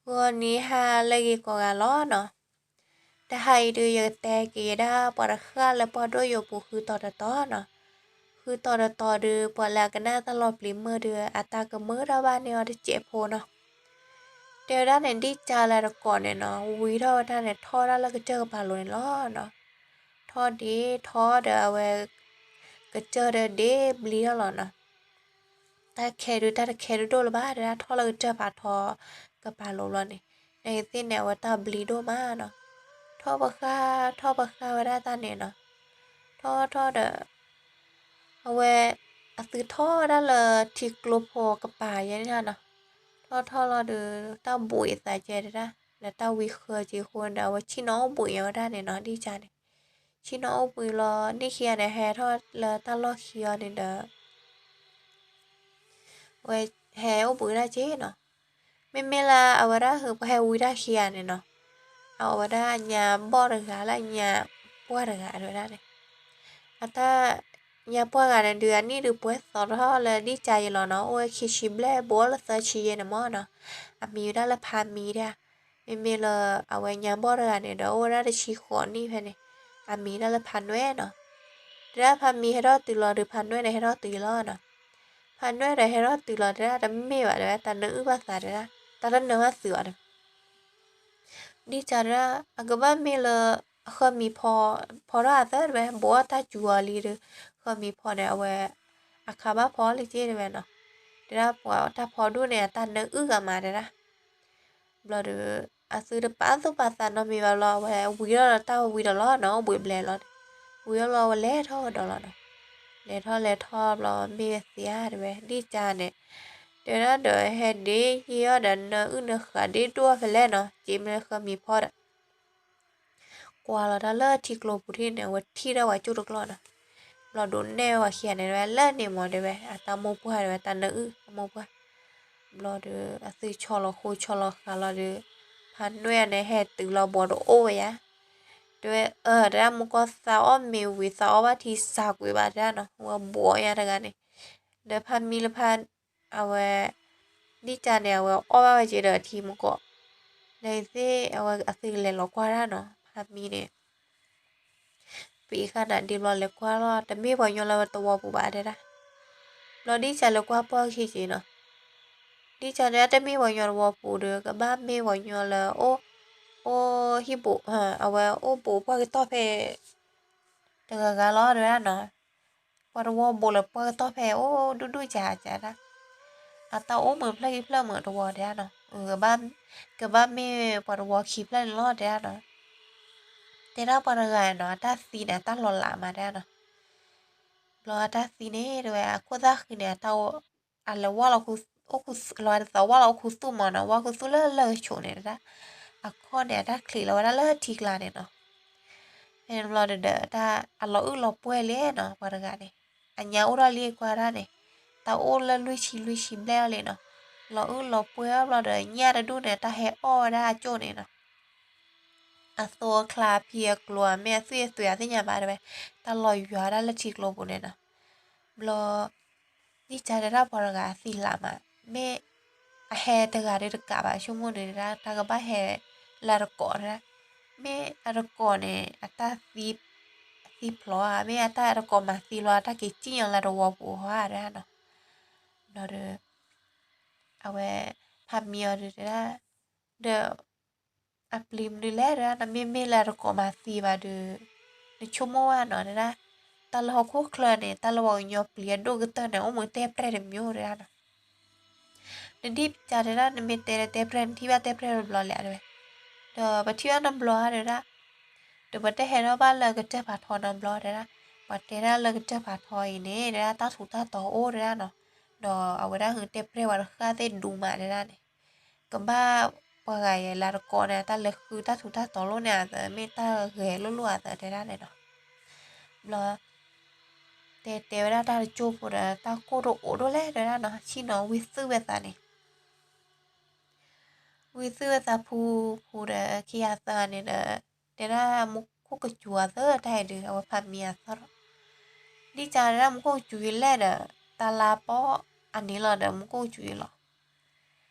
ဂီၤနံၤဟါလၢအဂ့ၤကိးဂၤလီၤနီၤ. တဟါအံၤဒုး ယကတဲက့ၤဒၣ်ပှၤတဃၣ်လၢပှၢ်ဒိၣ်ယိာ်ပူၤဃုတီၤတတီၤနီၤ. ဃုတီၤတတီၤဒုး ပှၤလၢအကနၣ်တၢ်လီၤပျံၤမုၢ်ဒုး အတၢ်ကမုာ်ထီၣ်ဘၣ်န့ၢ်အီၤတစဲးဖိနီၤ. တဲဝဲဒၣ်န့ၣ် ဒ်ကၢ်လၢတကိးန့ၣ်နီၤ ဝံထီၣ်ဝဲဒၣ်န့ၣ် ထီၣ်ဝဲဒၣ်လၢကစၢၢ်ကပၤလိၤန့ၣ်လီၤနီၤ. ထီၣ်ဒ့ထီၣ်ဒီးအဝဲ ကစၢၢ်ဒီးဒ့ဘျံထီၣ်လီၤနီၤ. တၢ်ခဲဒုး တၢ်တခဲဒုးဒိၣ်လၢၤဘၣ် တဲဒၣ်ထီၣ်လၢကစၢၢ်ဖးထီကပၤလိၤဘျီန့ၣ်, နသ့ၣ်န့ၣ် အဝဲတၢ်ဘျံဒိၣ်မးနီၤ. ထီၣ်ပဃၢ် ထီၣ်ပဃၢ်ဝဲဒၣ်တၢ်န့ၣ်နီၤ. ထီၣ်ထီၣ်ဒီး အဝဲ အသုထီၣ်ဝဲဒၣ်လၢထံကျိဖိကပၤယဲန့ၣ်နီၤ. ထီၣ်ထီၣ်လီၤဒီး တၢ်ဘှံးအသးကဲတဲဒၣ် လၢတၢ်ဝံဃၢက့ၤအဃိဒီး အဝဲဆ့ၣ်နီၤအိၣ်ဘှံးညါဝဲဒၣ်န့ၣ်နီၤ ဒ်ကၢ်န့ၣ်. ဆ့ၣ်နီၤအိၣ်ဘှံးလီၤ န့ၢ်ခံဂၤန့ၣ် ဟဲထီၣ်လၢတၢ်လီၢ်ခံအီၤန့ၣ်ဒီး ဝဲဟဲအိၣ်ဘှံးဒၣ်က့ၤနီၤ. မ့မ့ၢ်လၢအဝဲဒၣ်ဟဲဝံတၢ်ခံဂၤန့ၣ်နီၤ, အဝဲဒၣ်ညါဘီၣ်တဂၤလၢညါပှၢ်တဂၤတဲဝဲဒၣ်န့ၣ်, အတၢ် ညါပှၢ်ဂၤန့ၣ်ဒုး အနံၣ်ဒုးပှဲၤသီထီၣ်လၢဒ်ကၢ်ယဲလီၤနီၤ, အိၣ်ဝဲခံဆံဘျဲၣ် ဘူးလၢသၢဆံယဲန့ၣ်မ့ၢ်နီၤ, အမံၤဝဲဒၣ်လၢဖါမံဒၣ်. မ့မ့ၢ်လၢအဝဲညါဘီၣ်တဂၤန့ၣ်ဒီး အိၣ်ဝဲဒၣ်တဆံဃိးနံၣ်ဖဲန့ၣ်, အမံၤဒၣ်လၢဖါနွဲၣ်နီၤ. တဲဒၣ်ဖါမံဟဲထီၣ်တုၤလီၤဒီး ဖါနွဲၣ်ဒီးဟဲထီၣ်တုၤလီၤနီၤ. ဖါနွဲၣ်ဒီးဟဲထီၣ်တုၤလီၤတဲဒၣ် တမ့ၢ်ဘၣ်တဲဝဲ တၢ်နၢအုၣ်ဘၣ်သးတဲဒၣ်, တၢ်တနၢဘၣ်သုးဘၣ်တဲဝဲ ဒ်ကၢ်တဲဒၣ် အကဘၣ်မ့ၢ်လၢ အဃၢမံၤဖီ ဖီထီၣ်အသၢတဲဝဲ ဘူးအီၣ်တၢ်စူၤအီၤလံဒီး ဃၢမံၤဖီန့ၣ် အဝဲ အခါဘၣ်ဖီလၢက့တဲဝဲနီၤ. တဲဒၣ်ပှၤတၢ်ဖီဒိၣ်န့ၣ် အတၢ်နၢအုၣ်ဂၤမးတဲဒၣ်. ဘျီဒီး အသုတပာ်သူၣ်ပာ်သးနီတမံၤဘၣ်ဘျီ အဝဲဝံၤထီၣ်ဒီးတၢ်ဝံၤဒီးလီၤနီၤ အိၣ်ဘှံးဘျဲၣ်လီၤန့ၣ်, ဝံၤထီၣ်လီၤ အဝဲလဲၤထီၣ်ဝဲဒီးလီၤနီၤ. လဲၤထီၣ်လဲၤထီၣ်ဘျီ မ့ၢ်ဝဲသ့ဧါတဲဝဲ ဒ်ကၢ်န့ၣ်, တဲဝဲဒၣ်ဒီးဟဲဒ့ယ့ၢ်အီၣ်ဒီး နၢအုၣ်နၢဃးဒ့ဒိၣ်ဖဲလဲၣ်နီၤ က့မ့ၢ်ဃၢမံၤဖီဒီး ကွၢ်လီၤတၢ်လၢထံကျိပူၤထံၣ်န့ၣ် အဝဲထံၣ်ဒၣ်ပှၤကၠိတကျီၢ်နီၤ. ဘျီဒိးနဲၣ်ဝဲခံဂၤန့ၣ်တဲဝဲ လၢန့ၣ်မ့ၢ်တဲဝဲ အတၢ်မိၢ်ပှၢ်တဲဝဲ တၢ်နၢအုၣ်အမိၢ်ပှၢ်. ဘျီဒီး အသုဆီလီၤဃိဆီလီၤဃာ်လီၤဒီး ဖါနွဲၣ်န့ၣ်ဟဲတုၤလီၤဘူးတအိၣ်ဝဲယါ. တဲဝဲ အၢ တဲဒၣ်မူကီၢ်သးအီၣ်မ့ၤဝံၤသးအီၣ်ဘၣ်ထံစၤကွံာ်ဘၣ်တဲဒၣ်နီၤ ဝဲဘူးအီၣ်ညါတဂၤန့ၣ်. ဒီးဖါမံလၢဖါ အဝဲ ဒ်ကၢ်န့ၣ် အဝဲအီၣ်ဘၣ်ဝဲက့ၤဒီးထံမူကီၢ်, နသ့ၣ်အဝဲအသုလဲၤလီၤကွၢ်ဒၣ်နီၤ ဖါမံန့ၣ် ပ့ၤဃာ်နၤဒ့ဘျီလဲၤကွၢ်လီၤ တမ့ၢ်ပှၤကညီလၢတဝီပူၤဘၣ်တဲဒၣ်. ဘျီဒ်ကၢ်လဲၤကွၢ်ပှၢ်ခံက့ၤနီၤ, ဒ်ကၢ်တဲဒၣ်တမ့ၢ်ပှၤကညီတဝီပူၤဒီး ကဘၣ်မ့ၢ်ပှၤကညီလၢ အိၣ် အိၣ်ဟံၣ်ဘူး အဝဲအိၣ်ဘူးပှၢ်ကတီၢ်ဖဲ တဂၤဂၤလီၤတဲဒၣ်နီၤ. ပှၤတဝီဘူးလၢပှၢ်ကတီၢ်ဖဲအိၣ်ဒူၣ်ဒူၣ်ကၢ်ကၢ်ဒၣ်, အတၢ်အိၣ်မုာ်ဖျၢၣ်ခံဖျၢၣ်မုာ်တဝီတဲဒၣ်နီၤ, ကဘၣ်မ့ၢ်ပှၤတဝီခံဖျၢၣ်န့ၣ်လီၤတဲဒၣ်နီၤ. တဲဒၣ်ပှၤတဂၤနီၤ အတၢ်သံန့ၣ် အတၢ်လီၤလးမးတဲဒၣ်နီၤ. ဘျီအတၢ်သံန့ၣ်တဲဝဲ အခိၣ်သၣ်ဃံန့ၣ် အလဲၤဝါလီၤ အိၣ်ခူသူၣ်မးနီၤ, ဝါခူသူၣ်လၢလၢၢ်ကဆိးန့ၣ်တဲဒၣ်, အခီၣ်န့ၣ် အတၢ်ချံးလီၤဝဲဒၣ်လၢထံကျါန့ၣ်နီၤ. ဖဲန့ၣ်ဘျီဒီး တၢ်အလီၤအုၣ်လီၤပှဲၤလံနီၤ ပှၤတဂၤန့ၣ်, အညါအိၣ်ထီၣ်လံကွၢ်ဒၣ်န့ၣ်, တၢ်အိၣ်လၢလွံၢ်ဆံလွံၢ်ဆံဘျဲၣ်အီၤလံနီၤ. လီၤအုၣ်လီၤပှဲၤအီၤဘျီဒီး ညၣ်တဒူၣ်န့ၣ် တၢ်ဟဲအီၣ်ဝဲဒၣ်အကၠိၣ်န့ၣ်နီၤ. အသိအချါအဖံအကျိၤ မ့ၢ်အသွံၣ်အသွဲးအသ့ၣ်ညါဘၣ်တဲဝဲ, တၢ်လီၤယွၤဝဲဒၣ်လၢထံကျိပူၤန့ၣ်နီၤ. ဘျီ ဒ်ကၢ်တဲဒၣ်ပှၤတဂၤအသံလးမး, မ့ၢ်အဟဲတဂၤဒီးတကးဘၣ် ဆိကမိၣ်န့ၣ်တဲဒၣ် တၢ်ကဘၣ်ဟဲလၢအတကိးတဲဒၣ်, မ့ၢ်အတကိးန့ၣ် အတၢ်သံ သံဖျိဧါ, မ့ၢ်အတၢ်တကိးမၤသံလီၤ အတၢ်က့ၤစံၣ်ညီၣ်လၢတဝီပူၤဧါတဲဒၣ်နီၤ. ဘျီဒီး အဝဲ ဖါမံအီၤဒီးတဲဒၣ် ဒီး အပျံၤမနုၤလဲၣ်တဲဒၣ် နမ့မ့ၢ်လၢတကိးမၤသံဘၣ်ဒီး နဆိကမိၣ်ဘၣ်နီၤတဲဒၣ်, တၢ်လၢဟီၣ်ခိၣ်ချၢန့ၣ် တၢ်လၢပှၤကညီပျံၤအဒိၣ်ကတၢၢ်န့ၣ် အိၣ်မူတဲပြဲၢ်တမံၤတဲဒၣ်နီၤ. နဒ်ကၢ်တဲဒၣ် နမ့ၢ်တဲတဲပြဲၢ် နထံၣ်ဘၣ်တဲပြဲၢ်တဘျီလဲၣ်တဲဝဲ, ဒီးပထံၣ်ဘၣ်တဘျီဧါတဲဒၣ်, ဒီးပတဟဲထီၣ်ဘၣ်လၢကတၢၢ်ဖးထီနီတဘျီတဲဒၣ်, ပှၤတဲဒၣ်လၢကတၢၢ်ဖးထီအံၤန့ၣ် တဲဒၣ်တၢ်ထူးတၢ်တီၤအိၣ်တဲဒၣ်နီၤ, ဒီးအဝဲဒၣ်ဟုတဲပြဲၢ်ပှၤတဃၣ်သ့ၣ်ဒူမးတဲဒၣ်န့ၣ်, ကဘၣ်ပှၤဂၤယဲလၢတကိးန့ၣ် တၢ်လဲၤဃုတၢ်ထူးတၢ်တီၤလိၣ်န့ၣ်အသး မ့ၢ်တၢ်ဂဲၤလိၣ်လိၣ်အသးတဲဒၣ်န့ၣ်နီၤ. ဘျီ တဲတဲဝဲဒၣ်တၢ်တကၠိၢ်ဖိဒီး တၢ်ကိၢ်တအိးဒိၣ်လဲၣ်တဲဒၣ်နီၤ ဆ့ၣ်နီၤဝံသုးဝဲသးန့ၣ် ဝံသုးဝဲသးဖူဖူဒီး ခံဂၤသၢဂၤန့ၣ်ဒီး တဲဒၣ်မူခိၣ်ကစူၤအသးတၢ်အံၤဒီး အဝဲဖးမံအသီၣ်ထီၣ်, ဒ်ကၢ်တဲဒၣ်မူခိၣ်ကစူၤယံၤလဲၣ်ဒီး တၢ်လါပီၣ်အန့ၣ်လီၤဒီး မူခိၣ်ကစူၤယံၤလီ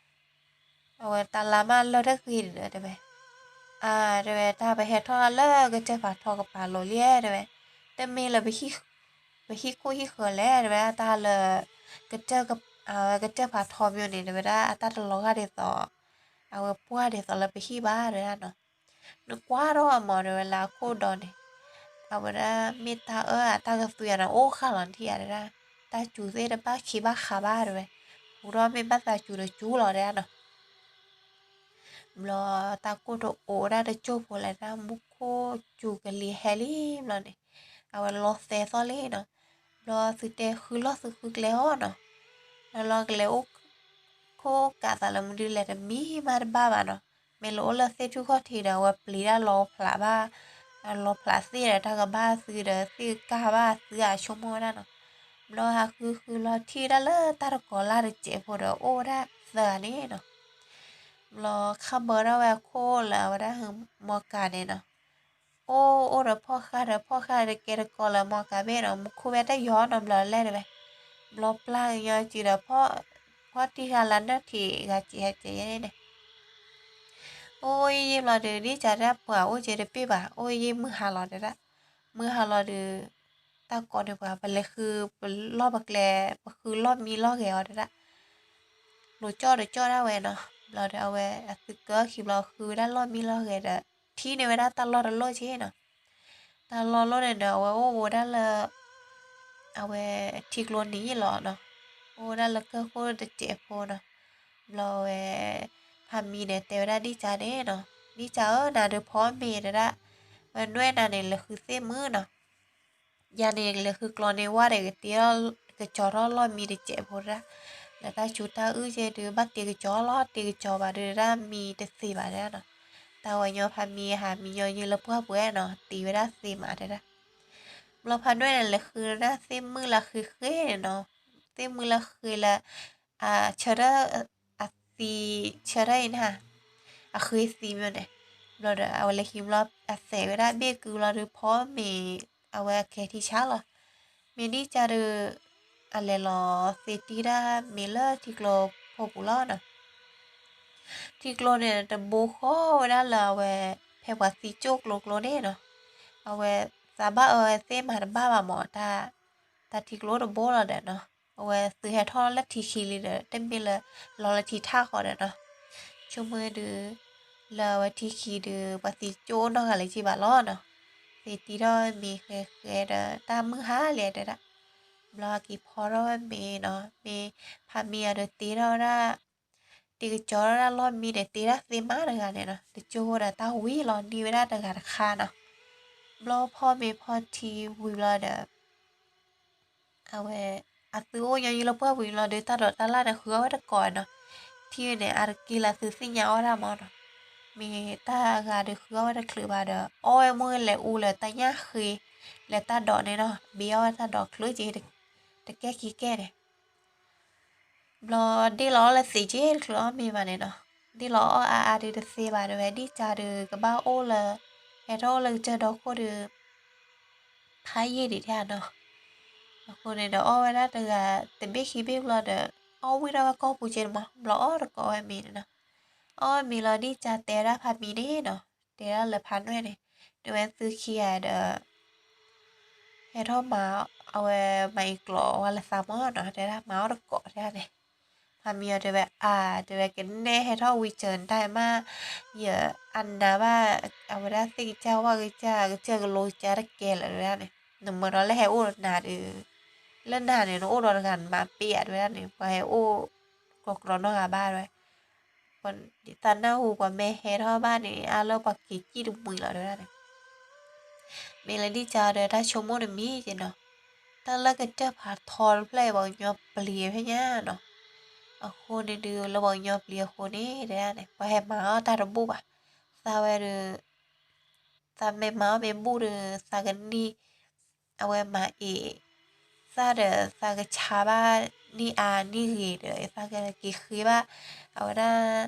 ၤ. အဝဲတၢ်လါမးလၢတဂ့ၤန့ၣ်ဒီးတဲဝဲ, အါ တဲဝဲ တၢ်ပဟဲထီၣ်လၢကစၢၢ်ဖးထီကပၤလိၤလံတဲဝဲ, တမ့ၢ်လၢ ပဟံၣ်ခိၣ်ဟံၣ်ဃၢၤလဲၣ်တဲဝဲ တၢ်လၢ ကစၢၢ် ကစၢၢ်ဖးထီမ့ၢ်န့ၣ် တဲဝဲဒၣ် အတၢ်တလီၤဂာ်ဒ်သိး အဝဲပှၢ်ဒ်သိးလၢပဟံၣ်ဘၣ်တဲဝဲဒၣ်နီၤ. နကွၢ်ထီၣ်အမးတဲဝဲလၢအခိၣ်ဒီးန့ၣ်, အဝဲဒၣ်မ့ၢ်တၢ်အၢအတၢ်ကသွံအါန့ၣ် အိၣ်ဃာ်လီၤထံၣ်ဧါတဲဒၣ်, တၢ်စူၤသ့ၣ်တဘၣ်ခံဘၣ်ဃးဘၣ်တဲဝဲ, ဟူထီၣ်မ့ၢ်ဘၣ်သးစူၤဒီးစူၤလီၤတဲဒၣ်နီၤ. ဘျီတၢ်ကိၢ်တအိၣ်ဝဲဒၣ်တစိၢ်ဖိလဲၣ်ဒၣ် မူခိၣ်စူၤကလံၤဟဲလံဘျီန့ၣ်, အဝဲလီၤသဲသီၣ်လံနီၤ. ဘျီသုတဲဃုလီၢ်သုဃုကျဲအီၤနီၤ, လၢလီၤကလဲၤအိၣ်ခိၣ်ကးသးလၢမနုၤလဲၣ်တမံၤမးတဘၣ်ဘၣ်နီၤ. မ့ၢ်လၢအိၣ်လၢသ့ၣ်ထူၣ်ခီၣ်ထံးဒီး အဝဲပျံၤတၢ်လီၤဖျးဘၣ်, လီၤဖျးသ့ၣ်ဒီးတၢ်ကဘၣ်သုဒီးသ့ၣ်ကၢ်ဘၣ်သုအဆိကမိၣ်ဝဲဒၣ်နီၤ. ဘျီဟးဃုဃုလီၤထံၣ်ဝဲဒၣ်လၢတၢ်တကိးလၢ်တစဲးဖိဒီးအိၣ်ဝဲဒၣ်သၢဂၤန့ၣ်နီၤ. ဘျီခါဘၢဒၣ်ဝဲအခိၣ်လၢအဝဲဒၣ်မီကၤန့ၣ်နီၤ, အိၣ်အိၣ်ဒီးဖီၣ်ဃာ်ဒီးဖီၣ်ဃာ်ဒီးကဲတကိးလၢမီကၤဘ့ၣ်နီၤ, မူခိၣ်ဝဲတယီၤနီတဘျီလဲၣ်တဲဝဲ. ဘျီပျၢ်ကညီစုဒီး ဖီၣ်တံၢ်ဃာ်လၢနၢၣ်ထံးဂၤစဲးဂၤစဲးယဲန့ၣ်န့ၣ် အိၣ်ယံာ်ယံာ်ဘျီဒီး ဒ်ကးဒၣ်ပှၤအိၣ်က့ၤတပ့ၢ်ဘၣ်, အိၣ်ယံာ်ယံာ်မုၢ်ဟါလီၤတဲဒၣ်. မုၢ်ဟါလီၤဒီး တၢ်ကိးန့ၢ်ပှၤ ပလဲၤဃုပလီၢ်ပကျဲ, ပဃုလီၢ်မံလီၢ်ဂဲၤအီၤတဲဒၣ်. လိၤကၠီၣ်ဒီးကၠီၣ်ဒၣ်ဝဲနီၤ. ဘျီဒီးအဝဲအသုကၢခံဘျီဃုဝဲဒၣ်လီၢ်မံလီၢ်ဂဲၤဒီး ထံၣ်န့ၢ်ဝဲဒၣ်တၢ်လီၢ်တလီၢ်က့နီၤ. တၢ်လီၢ်လီၢ်န့ၣ်ဒီး အဝဲအိၣ်ဝဲဒၣ်လၢ အဝဲထံကျိနံၤယံာ်လီၤနီၤ, အိၣ်ဝဲဒၣ်လၢကၢၢ်ခိၣ်တစဲးဖိနီၤ. ဘျီဝဲ ဖးမံန့ၣ်တဲဝဲဒၣ်ဒ်ကးန့ၣ်နီၤ, ဒ်ကးဧၢ နၤဒုးဖီမ့ၤတဲဒၣ်, ဝဲနွဲၣ်နၤန့ၣ် လဲၤဃုသ့ၣ်မုၢ်နီၤ. ယၤန့ၣ် လဲၤဃုကျီန့ၢ်ဝဲဒီး ကတ့ထီၣ်ကကၠီၤထီၣ်လီၢ်မံတစဲးဖိဒၣ်, လၢတၢ်စူၤတၢ်အုၣ်က့ဒုး ဘၣ်တ့ကကၠီၤလီၤ, တ့ကကၠီၤဘၣ်ဒုးဒၣ်မံတသ့ဘၣ်တဲဒၣ်နီၤ. တၢ်ဝဲညီဖးမံဟးမံညီယံာ်လၢပှၢ်ပူၤနီၤ, တ့ဝဲဒၣ်သ့မးတဲဒၣ်. ဘျီဖးနွဲၣ်န့ၣ် လဲၤဃုဒၣ်သ့ၣ်မုၢ်လၢဃ့ဃ့နီၤ, သ့ၣ်မုၢ်လၢဃ့လၢ အဆၢထၢၣ် အသံ ဆၢထၢၣ်အံၤန့ၣ် အဃ့သံမ့ၢ်န့ၣ်, ဘျီဒီး အဝဲလဲၤဟံးဘျီ အသဲးဝဲဒၣ်ဘ့ၣ်ကုဘျီဒီး ဖီမ့ၤ အဝဲအကဲထံဆါလီၤ. မ့ၢ်ဒ်ကးဒီး အလဲၤလီၤသ့တံၢ်ဒၣ်မ့ၤလၢထံကျိဖိပူၤလီၤနီၤ. ထံကျိန့ၣ် တဘိဃီဝဲဒၣ်လၢအဝဲ ဖဲပှၤသံကၠိၣ်ကျိကျိန့ၣ်နီၤ. အဝဲသးဘၣ်အၢသ့ၣ်မၤတဘၣ်ဘၣ်မး တၢ်ထံကျိတဘိလီၤဒီးနီၤ. အဝဲသုဟဲထီၣ်လၢထံခံလံဒီး တမ့ၢ်လၢ လီၤလၢထံထၣ်ဃီဒီးနီၤ. ဆိကမိၣ်ဒုး လၢအဝဲထံခံဒုး ပှၤသံကၠိၣ်အိၣ်နီတဂၤလၢၤက့ဘၣ်လီၤနီၤ. သ့တံၢ်ထီၣ်မ့ၤဃဲဃဲဒီး တၢ်မုၢ်ဟါလဲၣ်တဲဒၣ်. ဘျီက့ၤဖီထီၣ်ဝဲမ့ၤနီၤ, မ့ၢ်ဖးမံအီၤဒီးတ့ထီၣ်ဝဲဒၣ် တ့ကကၠီၤဒၣ်လီၢ်မံဒီးတ့ဒၣ်သ့မးတဂၤန့ၣ်နီၤ, တကၠိဖိဒီးတၢ်ဝံၤလီၤနံၤဝဲဒၣ်တဂၤတခါနီၤ. ဘျီဖီမ့ၤဖီထံဝံၤဘျီဒီး အဝဲ အသုအိၣ်ညီနုၢ်လၢပှၢ်ပူၤလီၤဒီး တၢ်ဒိးတၢ်လၣ်န့ၣ် ဃုအီၣ်ဝဲတကိးနီၤ. ထံန့ၣ် အါတက့ၢ်လၢသုသ့ၣ်ညါအီၣ်တၢ်မးနီၤ. မ့ၢ်တၢ်ဂၤဒီးဃုအီၣ်ဝဲတချုးဘၣ်ဒီး အီၣ်ဝဲမ့ၢ်လဲၤအူလၢတၢ်ညၣ်ဃ့ လၢတၢ်ဒိးန့ၣ်နီၤ, ဘ့အီၣ်ဝဲတၢ်ဒိးချုးက့ၤ တကဲခံကဲန့ၣ် ဘျီဒ့ၣ်လီၤအီၣ်လၢသံးက့တချုးအီၣ်မ့ၤဘၣ်န့ၣ်နီၤ, ဒ့ၣ်လီၤအီၣ်အါအါဒုးတသ့ဘၣ်တဲဝဲ, ဒ်ကးဒုးကဘၣ်အိၣ်လၢ ဟဲထီၣ်အိၣ်လၢကစၢၢ်ဒီခိၣ်ဒုး ဖးယံာ်ဒံးတဲနီၤ. အဃိန့ၣ်ဒီးအီၣ်ဝဲဒၣ်တဂၤ တဘ့ၣ်ခံဘ့ၣ်ဘျီဒီး အီၣ်ဝံၣ်ထီၣ်ဝဲကိာ်ပူၤက့န့ၣ်မး, ဘျီအီၣ်တကိးဝဲမ့ၤန့ၣ်နီၤ. အီၣ်ဝဲမ့ၤလီၤဒ်ကးတဲဝဲဒၣ်ဖးမံန့ၣ်နီၤ, တဲဒၣ်လၢဖးနွဲၣ်န့ၣ်, တဲဝဲသုခံဂၤဒီး ဟဲထီၣ်မၤ အဝဲမၤအံၤကျိးဝဲလၢသးမးနီၤ, တဲဒၣ်မၤအီၣ်တကိးတဲဒၣ်န့ၣ်. ဖးမံအီၤတဲဝဲအါ, တဲဝဲ ကနဲဟဲထီၣ်ဝံၤစၢၤတၢ်မး, ယအနၢ်ဘၣ် အဝဲဒၣ်သ့ၣ်ကစၢ်ဝၣ်ကစၢ် ကစၢၢ်ကလိကစၢ်တကဲလၢၤတဲဒၣ်န့ၣ်, နမၢဒီးလၢဟဲအိၣ်နၤဒီး လၢနၤန့ၣ် နအိၣ်ဒီးတဂၤနမၤပ့ၢ်ဧါတဲဝဲဒၣ်န့ၣ်, ပှၤဟဲအိၣ် ကြီကြီနီတဂၤဘၣ်တဲဝဲ သးနၢ်ဟူပှၤမ့ၢ်ဟဲထီၣ်ဘၣ်န့ၣ် အါလၢပှၤက့ၤစံၣ်တမှံၤလီၤတဲဝဲဒၣ်န့ၣ်. မ့ၢ်လၢဒ်ကးဒီးတၢ်ဆိကမိၣ်တမံၤက့နီၤ, တၢ်လၢကစၢၢ်ဖးထီတဖျၢၣ်အံၤ ပှၤကညီပျံၤဖဲညါနီၤ. အဃိန့ၣ်ဒုး လၢပှၤကညီပျံၤအဃိန့ၣ်တဲဒၣ်န့ၣ် ပှၤဟဲမၤအီၣ်တၢ်တဘူၣ်ဘၣ်. သးဝဲဒီး သးမ့ၢ်မၤအီၣ်မ့ၢ်ဘူၣ်ဒီး သးကနံၣ် အဝဲမၤအ့ၣ် သးဒီးသးကဆါဘၣ်နံၣ်အါနံၣ်ဂ့ၤဒီး သးကက့ၤဃ့ဘၣ် အဝဲဒၣ်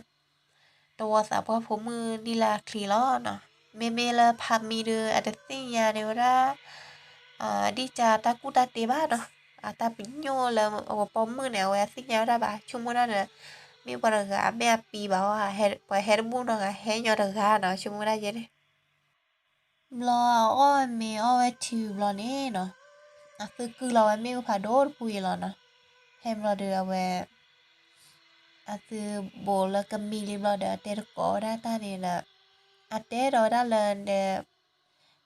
တဝီသးပှၢ်ဖိမုၣ်နံၣ်လၢအချံလီၤနီၤ. မ့မ့ၢ်လၢဖးမံဒီး အတသ့ၣ်ညါန့ၢ်ဝဲဒၣ် ဒ်ကးတၢ်ကူၣ်တၢ်တ့ဘၣ်နီၤ. အတၢ်ပညိၣ်လၢအဝဲပိာ်မုၣ်န့ၣ် အဝဲသ့ၣ်ညါဝဲဒၣ်ဘၣ် ဆိကမိၣ်ဒၣ်ဒီး မ့ၢ်ပှၤတဂၤ မ့ၢ်အပံဘၣ်အီၤ ပှၤဟဲတဘူၣ်နီတဂၤ ဟဲညီတဂၤနီၤ ဆိကမိၣ်ဒၣ်ယဲန့ၣ်. ဘျီအအီၣ်မ့ၤအီၣ်ဝဲထံဘျီန့ၣ်နီၤ, အသုကုၢ်လီၤဝဲမ့ၣ်အူဖးဒိၣ်တပူၤအံၤလီၤနီၤ. ဖဲဘျီဒီးအဝဲ အသုဘိးလၢကမံလံဘျီဒီး အတဲတကိးဝဲဒၣ်တၢ်န့ၣ်ဒီး အတဲဒီးဝဲဒၣ်လၢဒီး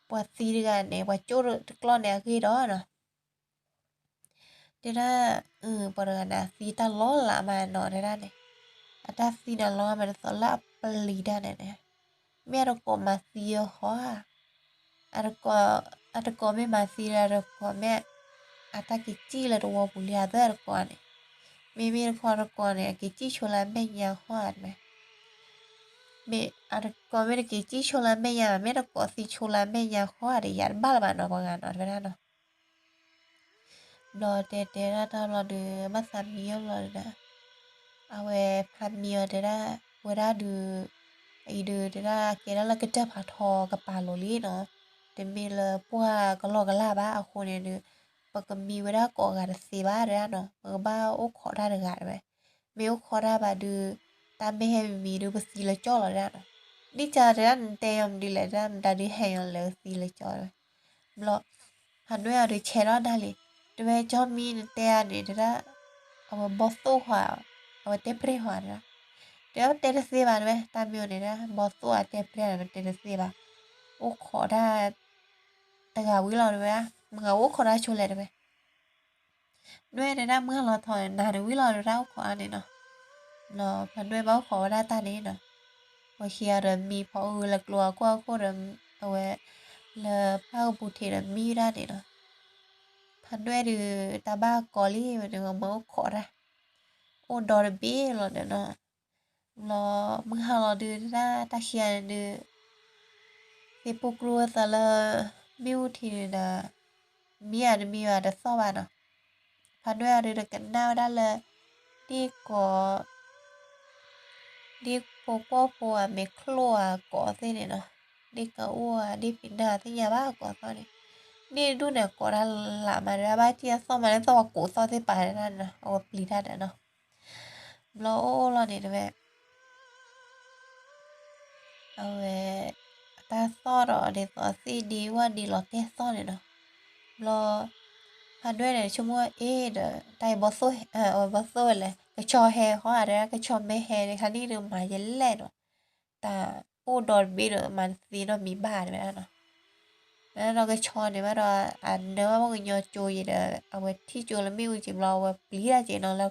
ပှၤသံတဂၤန့ၣ် ပှၤကၠိၣ်တကျီၢ်န့ၣ်အဂ့ၢ်ဒီးနီၤ. တဲဒၣ် ပှၤတဂၤန့ၣ် အသံတၢ်လီၤလးမးနီၤ တဲဒၣ်န့ၣ်, အတၢ်သံန့ၣ်လီၤမးဒ်သိးလၢအပျံၤတၢ်န့ၣ်န့ၣ်, မ့ၢ်အတကိးမၤသံအီၤဟီဧါ, အတကိးမ့ၢ်မၤသံဒီး အတကိးမ့ၢ် အတၢ်က့ၤစံၣ်လၢတဝီပူၤလံဧါသၢတကိးန့ၣ်, မ့မ့ၢ်တခီတကိးန့ၣ် အက့ၤစံၣ်ဆိလၢအမဲာ်ညါဟီဧါတဝဲ, မ့ၢ်အတကိးမ့ၢ်တက့ၤစံၣ်ဆိလၢအမဲာ်ညါဘၣ် မ့ၢ်တကိးသံဆိလၢအမဲာ်ညါဟီဧါဒီး ယၤတဘၣ်လၢၤဘၣ်နီၤ ပှၤဂၤနီၤ တဲဝဲဒၣ်နီၤ. ဘျီတဲတဲဒၣ်တၢ်ဘျီဒီး ဘၣ်သးမံအီၤဘျီဒီး အဝဲဖးမံအီၤတဲဒၣ် ဝဲဒၣ်ဒုး အံၤဒုးတဲဒၣ် ကဲဒၣ်လၢကတၢၢ်ဖးထီကပၤလိၤလံနီၤ, တမ့ၢ်လၢပှၢ်ကလီကလၢ်ဘၣ်အဃိန့ၣ်ဒုး ပကမံဝဲဒၣ်ကိးဂၤတသ့ဘၣ်တဲဒၣ်နီၤ, ပကဘၣ်အိၣ်ခိးတၢ်တဂၤတဲဝဲ, မ့ၢ်အိၣ်ခိးတၢ်ဘၣ်ဒုး တၢ်မ့ၢ်ဟဲမံမံဒုး ပသံလၢကၠီလီၤတဲဒၣ်နီၤ. ဒ်ကတဲဒၣ်နတဲယီၤမနုၤလဲၣ်တဲဒၣ် မတၤဒုးဟဲယီၤလဲၣ် ပသံလၢကၠီတဲဝဲ. ဘျီ ဖးဒွဲၣ်အီၤဒုးဆဲးထီၣ်ဒၣ်လံ, တဲဝဲကၠီမံနတဲဧါန့ၣ်တဲဒၣ်, အဝဲဘီသိၣ်ဟီဧါ, အဝဲတဲပြဲၢ်ဟီဧါတဲဒၣ်, တဲဝဲတဲတသ့ဘၣ်တဲဝဲ တၢ်မ့ၢ်အိၣ်န့ၣ်တဲ ဘီသိၣ်ဧါတဲပြဲၢ်ဧါ ပတဲတသ့ဘၣ်, အိၣ်ခိးတၢ် တဂၤဝံၤလီၤတဲဝဲ, မ့ၢ်ဂၤအိၣ်ခိးတၢ်ဆိလဲၣ်တဲဝဲ ဒွဲၣ်တဲဒၣ်မုၢ်ဟါလီၤထီၣ်န့ၣ် နၤတဝံၤလီၤတဲဒၣ်အိၣ်ခိးအါန့ၣ်နီၤ. ဘျီဖးဒွဲၣ်ဘၣ်အိၣ်ခိးဝဲဒၣ်တၢ်န့ၣ်နီၤ, ဝဲခံဂၤဒီးမံဖီအူလၢကျိအခိၣ်အခိၣ်ဒီး အဝဲ လၢပၢ်ကပူၤထံးဒီးမံဝဲဒၣ်န့ၣ်နီၤ. ဖးဒွဲၣ်ဒုး တၢ်ဘၣ်ကီလံဝဲန့ၣ် မၤအိၣ်ခိးတၢ်, အိၣ်ဒီတဘ့ၣ်လီၤဒီးနီၤ. ဘျီမုၢ်ဟါလီၤဒုးတဲဒၣ်တၢ်ခံဂၤန့ၣ်ဒုး သ့ၣ်ပူၤကျိဝဲသးလၢ မ့ၣ်အူထံးန့ၣ်ဒီး မံဧါတမံဘၣ်တသီၣ်ဘၣ်နီၤ. ဖးဒွဲၣ်အီၤဒုးတကနၣ်ဝဲဒၣ်လၢ ဒ်ကိး ဒ်ဖိပှၢ်ဖိအမဲာ်ချိၣ်အကိးသ့ၣ်န့ၣ်နီၤ, ဒ်ကအိၣ်ဧါ ဒ်ဖံးနၢ်သ့ၣ်ညါဘၣ်ကိးသီၣ်န့ၣ်, န့ၣ်ဒူၣ်န့ၣ်ကိးတၢ်လးမးဒီး ဘၣ်တံၢ်အသီၣ်မးလၢသီၣ်ပှၤကိးသီၣ်သ့ၣ်ပာ်တၢ်န့ၣ်နီၤ အဝဲပျံၤတၢ်ဒီးနီၤ. ဘျီအိၣ်အိၣ်လီၤန့ၣ်တဲဝဲ အဝဲ တၢ်သီၣ်ဒီးဒ်သိးသ့ၣ်ဒ့ဝၣ်ဒ့လီၤတဲာ်သီၣ်န့ၣ်နီၤ. ဘျီ ဖးဒွဲၣ်န့ၣ်ဆိကမိၣ်အ့ဒီး တၢ်အံၤဘီသိၣ် အဝဲဘီသိၣ်ဝဲလဲၣ် ကဆီဟဲဃီဧါတဲဒၣ် ကဆီမ့ၢ်ဟဲန့ၣ် ခါနံၣ်ဒုးမၤယလဲၣ်နီၤ, တၢ်အိ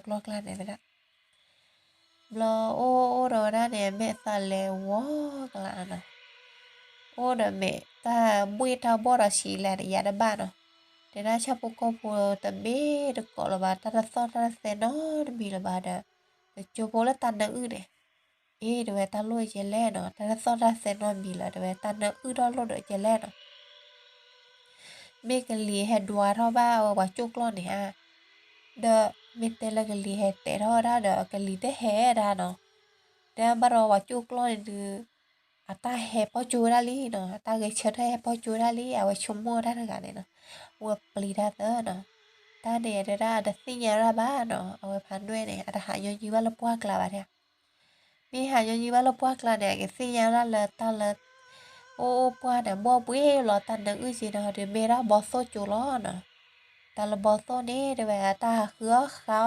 ၣ်ဒီတဘ့ၣ်ဒီးမၤတသ့နီတမံၤဘၣ်တဲဝဲဒၣ်နီၤ. ဝဲဒၣ်ဒီးကဆီန့ၣ်ဘၣ်ဒီး အနၢဘၣ်ပှၤကညီကၠိယံၤဒီး အဝဲထံၣ်ကၠိလၢမ့ၣ်အူက့ၤဘျီ အဝဲပျံၤတၢ်က့ၤနီၤလၢကျီၢ်ကျါန့ၣ်တဲဒၣ် ဘျီအိၣ်အိၣ်ဒီးဝဲဒၣ်န့ၣ် မဲာ်သၣ်လဲၤဝီၤကလးနီၤ, အိၣ်ဒီးမဲာ်တၢ်ဘှ့ၣ်တၢ်ဘီၣ်ဒီးဆံးလဲၣ်ဒီးယၤတဘၣ်နီၤ, တဲဒၣ်ဆၣ်ဖိကီၢ်ဖိတဘ့ၣ်တကိးလၢၤဘၣ် တၢ်တသီၣ်တၢ်တသဲနီတမံၤလၢၤဘၣ်ဒီး ပကၠိဖိလၢတၢ်နၢအုၣ်န့ၣ်, အ့ တဲဝဲတၢ်လိၣ်ယဲလဲၣ်နီၤ တၢ်တသီၣ်တၢ်သဲနီတမံၤလၢၤ တဲဝဲ တၢ်နၢအုၣ်ထီၣ်လိၣ်ဒီးယဲလဲၣ်နီၤ မ့ၢ်ကလံၤဟဲဒွးထီၣ်ဘၣ်ဝဲပှၤကၠိကျီၢ်န့ၣ်ဧါ, ဒီးမ့ၢ်တဲလၢကလံၤဟဲတဲာ်ထီၣ်ဝဲဒၣ်ဒီး ကလံၤတဟဲဒၣ်နီၤ, တဲဘၣ်ဒီးပှၤကၠိကျီၢ်န့ၣ်ဒုး အတၢ်ဟဲပီၢ်ကၠိဝဲဒၣ်လံနီၤ အတၢ်ဂဲၤဆၢထၢၣ်ဟဲပီၢ်ကၠိဝဲဒၣ်လံ အဝဲဆိကမိၣ်တၢ်တဂၤန့ၣ်နီၤ, အဝဲပျံၤတၢ်သၢနီၤ, တၢ်န့ၣ်တဲဒၣ်အတသ့ၣ်ညါဝဲဒၣ်ဘၣ်နီၤ အဝဲဖးဒွဲၣ်န့ၣ် အတဟးညီနုၢ်ဘၣ်လၢပှၢ်ကျါဘၣ်တဲ မ့ၢ်ဟးညီနုၢ်ဘၣ်လၢပှၢ်ကျါန့ၣ် အကသ့ၣ်ညါဝဲဒၣ်လၢတၢ်လၢ အိၣ်အိၣ်ပှၢ်န့ၣ် ဘီၣ်ဘှ့ၣ်လီၤ တၢ်နၢအုၣ်က့ၤနီၤ ဒုးမ့ၢ်ဒၣ်ဘီသိၣ်ကၠိလီၤနီၤ, တၢ်လၢဘီသိၣ်န့ၣ် တဲဝဲ တၢ်ဟးဃု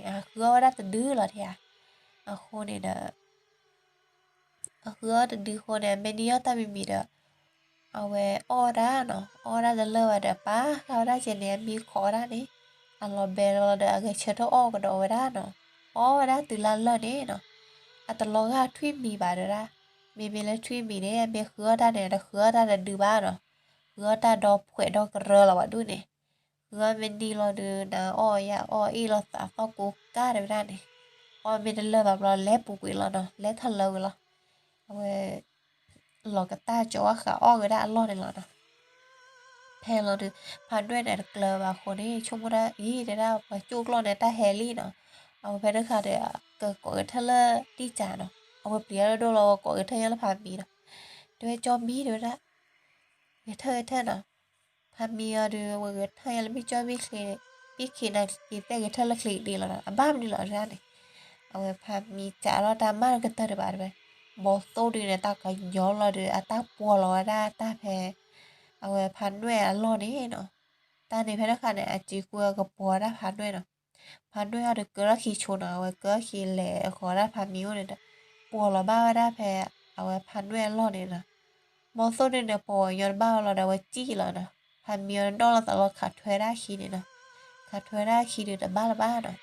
အီၣ်ဃုအီၣ်တၢ်န့ၣ် ဟးဃုအီၣ်ဝဲဒၣ်တဒုလီၤတဲဧါ, အဃိန့ၣ်ဒီး အဃုအီၣ်တဒုဃိန့ၣ် အမ့ၢ်နံၣ်အီၣ်တၢ်မံၤမံၤဒီး အဝဲအီၣ်ဝဲဒၣ်နီၤ အီၣ်ဝဲဒၣ်တလၢာ်ဘၣ်ဒီး ပာ်ဃာ်ဝဲဒၣ်ကဲန့ၣ် အမံခိးဝဲဒၣ်န့ၣ် အလီၤဘဲလီၤဒီး အဂဲၤဆၢထၢၣ်အီၣ်ကဒီးဝဲဒၣ်နီၤ, အီၣ်ဝဲဒၣ်တုၤလၢလၢာ်န့ၣ်နီၤ, အတလီၤဂာ်ထွံၣ်မံၤဘၣ်တဲဒၣ်, မ့မ့ၢ်လၢထွံၣ်မံၤန့ၣ် အမ့ၢ်ဃုအီၣ်တၢ်န့ၣ် တဃုအီၣ်တၢ်တဒုဘၣ်နီၤ, ဃုအီၣ်တၢ်ဒီဖှဲးဒီကရၢလီၤဘၣ်ဒူၣ်န့ၣ် ဃုအီၣ်မ့ၢ်နံၣ်လီၤဒုး နအီၣ်ယအီၣ်အ့ၣ်လိာ်သးသီၣ်ကိးကၢ်တဲဝဲဒၣ်န့ၣ်, အီၣ်မ့ၢ်တလၢာ်ဘၣ်ဘျီ လဲၤပူၤကွံာ်လီၤနီၤ လဲၤထီၣ်လၢဝံၤလီၤ, အဝဲ လီၤကတၢ်ကၠီၤအီၣ်ဃာ်အီၣ်ဝဲဒၣ်အလီၢ်န့ၣ်လီၤနီၤ, ဖဲလီၤဒုး ဖးဒွဲၣ်န့ၣ်တကျၢၤဘၣ်အဃိန့ၣ် ဆိကမိၣ်ဒၣ်အံၤတဲဒၣ်ပှၤကၠိကျီၢ်န့ၣ် တၢ်ဟဲလံနီၤ, အဝဲဖဲတခါဒီး ကကိးဂဲၤထၢၣ်လၢတံၢ်ကၢနီၤ, အဝဲပျံၤအီၣ်ဒိၣ်လီၤ အဝဲကိးဂဲၤထၢၣ်ညါလၢဖးမံနီၤ, တဲဝဲကၠီမံတဲဝဲဒၣ် ဂဲၤထၢၣ်ဂဲၤထၢၣ်နီၤ, ဖးမံအီၤဒုး အဝဲဂဲၤထၢၣ်ညါလၢမ့ၢ်ကၠီမံချ့, ဘံၣ်ခ့နၤက့ၤသဲဂဲၤထၢၣ်လၢချ့ကဒ့လီၤနီၤ အဘၣ်မနုၤလီၤတဲဒၣ်န့ၣ်, အဝဲဖးမံစးထီၣ်တၢ်မၤတကတၢၢ်ဒံးဘၣ်တဲဝဲ, ဘီသိၣ်ဒုန့ၣ် တၢ်ကညီလီၤဒီး အတၢ်ပှီၤလီၤဝဲဒၣ်တၢ်ဖဲ အဝဲဖးနွဲၣ်အလီၢ်န့ၣ်နီၤ. တၢ်န့ၣ်ဖဲတခါန့ၣ် အစ့ကွံာ်အကပှီၤဝဲဒၣ်ဖးနွဲၣ်နီၤ. ဖးနွဲၣ်အီၤဒီးကၢထီၣ်ခံဆိနီၤ, အဝဲကၢထီၣ်ခံလဲၤဃီၤဒၣ်ဖးမံအိၣ်န့ၣ်ဒီး ပှီၤလီၤဘၣ်ဝဲဒၣ်ဖဲ အဝဲဖးနွဲၣ်အလီၢ်န့ၣ်နီၤ. ဘီသိၣ်ဒုန့ၣ် ပှီၤညီတဘၣ်ဝဲလီၤဒီး အဝဲစံၣ်လီၤနီၤ. ဖးမံအီၤဒီးနီၣ်လီၤသးလီၤခးထွဲဒၣ်အခံန့ၣ်နီၤ. ခးထွဲဒၣ်အခံဒီးတဘၣ်လၢၤဘၣ်နီၤ.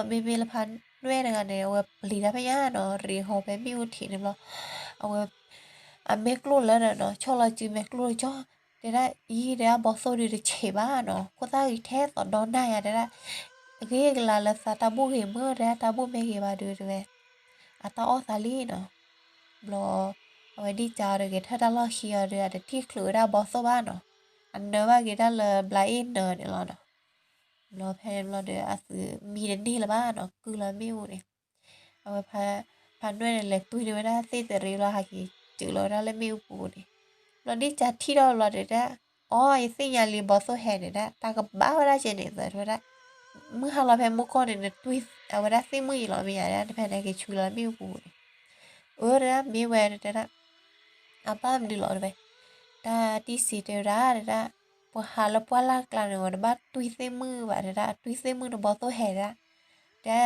ဒီးမ့မ့ၢ်လၢဖးနွဲၣ်တဂၤန့ၣ် အဝဲပျံၤတၢ်ဖဲညါနီၤ, ရ့ဟီဖဲမ့ၣ်အူထံးန့ၣ်ဘျီ, အဝဲ အမဲာ်ကျိၣ်လၢာ်နီၤ, ဆီၣ်လီၤစုမဲာ်ကျိၣ်ကၠီ, တဲဒၣ်အံၤ တဲဒၣ်ဘီသိၣ်ဒုတဆံးဘၣ်နီၤ, ခိၣ်သၣ်ဂ့ၤထဲသိးဒီနၢ်ယၤ တဲဒၣ်, အဂ့ၤကလၤလၢသးတၢ်ဘူၣ်ဂ့ၤမ့ၢ် တဲဒၣ်တၢ်ဘူၣ်မ့ၢ်ဂ့ၤဘၣ်ဒုးတဲဝဲ, အတၢ်အီၣ်သးလံနီၤ. ဘျီ အဝဲဒံၣ်ကၠါအီၤဒီးဂဲၤထၢၣ်တၢ်လီၢ်ခံအီၤဒီး အတထံၣ်ချုးဝဲဒၣ်ဘီသိၣ်ဘၣ်နီၤ, အနၢဘၣ်က့ၤတၢ်လၢဘျးအ့ၣ်နၢန့ၣ်လီၤနီၤ. ဘျီဖဲန့ၣ်ဘျီဒီး အသုမံတန့ၢ်လၢၤဘၣ်နီၤ, ကုၢ်လီၤမ့ၣ်အူန့ၣ်, အဝဲ ဖးနွဲၣ်န့ၣ် လဲၤတွံၢ်န့ၢ်ဝဲဒၣ်သ့ၣ်တရံးလီၤ ဟးက့ၤစၢၤလီၤဝဲဒၣ်လၢမ့ၣ်အူပူၤန့ၣ်, ဘျီဒံၣ်ကၠါထံၣ်ထီၣ်ဘျီဒီးတဲ, အီ ယသ့ၣ်ညါလံဘီသိၣ်ဟဲန့ၣ်ဒၣ် တၢ်ကဘၣ်ဝဲဒၣ်ကဲန့ၣ်သၢထီၣ်ဝဲဒၣ်, မုၢ်ဟါလီၤဖဲမူကီၢ်န့ၣ် နတွံၢ်အဝဲဒၣ်သ့ၣ်မုၣ်အံၤလီၤမ့ၢ်ယါဒၣ် တဖဲန့ၣ်က့ၤဆူလီၤမ့ၣ်အူပူၤန့ၣ်, အၢတဲဒၣ် မ့ၢ်ဝဲတဲဒၣ် အဘၣ်မနုၤလီၤတဲဝဲ, တၢ်တံၢ်စံးတဲဝဲဒၣ်တဲဒၣ်, ပှၤဟးလၢပှၢ်လၢ်ကျါန့ၣ် ဝဲတဘၣ်တွံၢ်သ့ၣ်မုၣ်ဘၣ်တဲဒၣ်, တွံၢ်သ့ၣ်မုၣ်န့ၣ်ဘီသိၣ်ဟဲဒၣ်, တဲ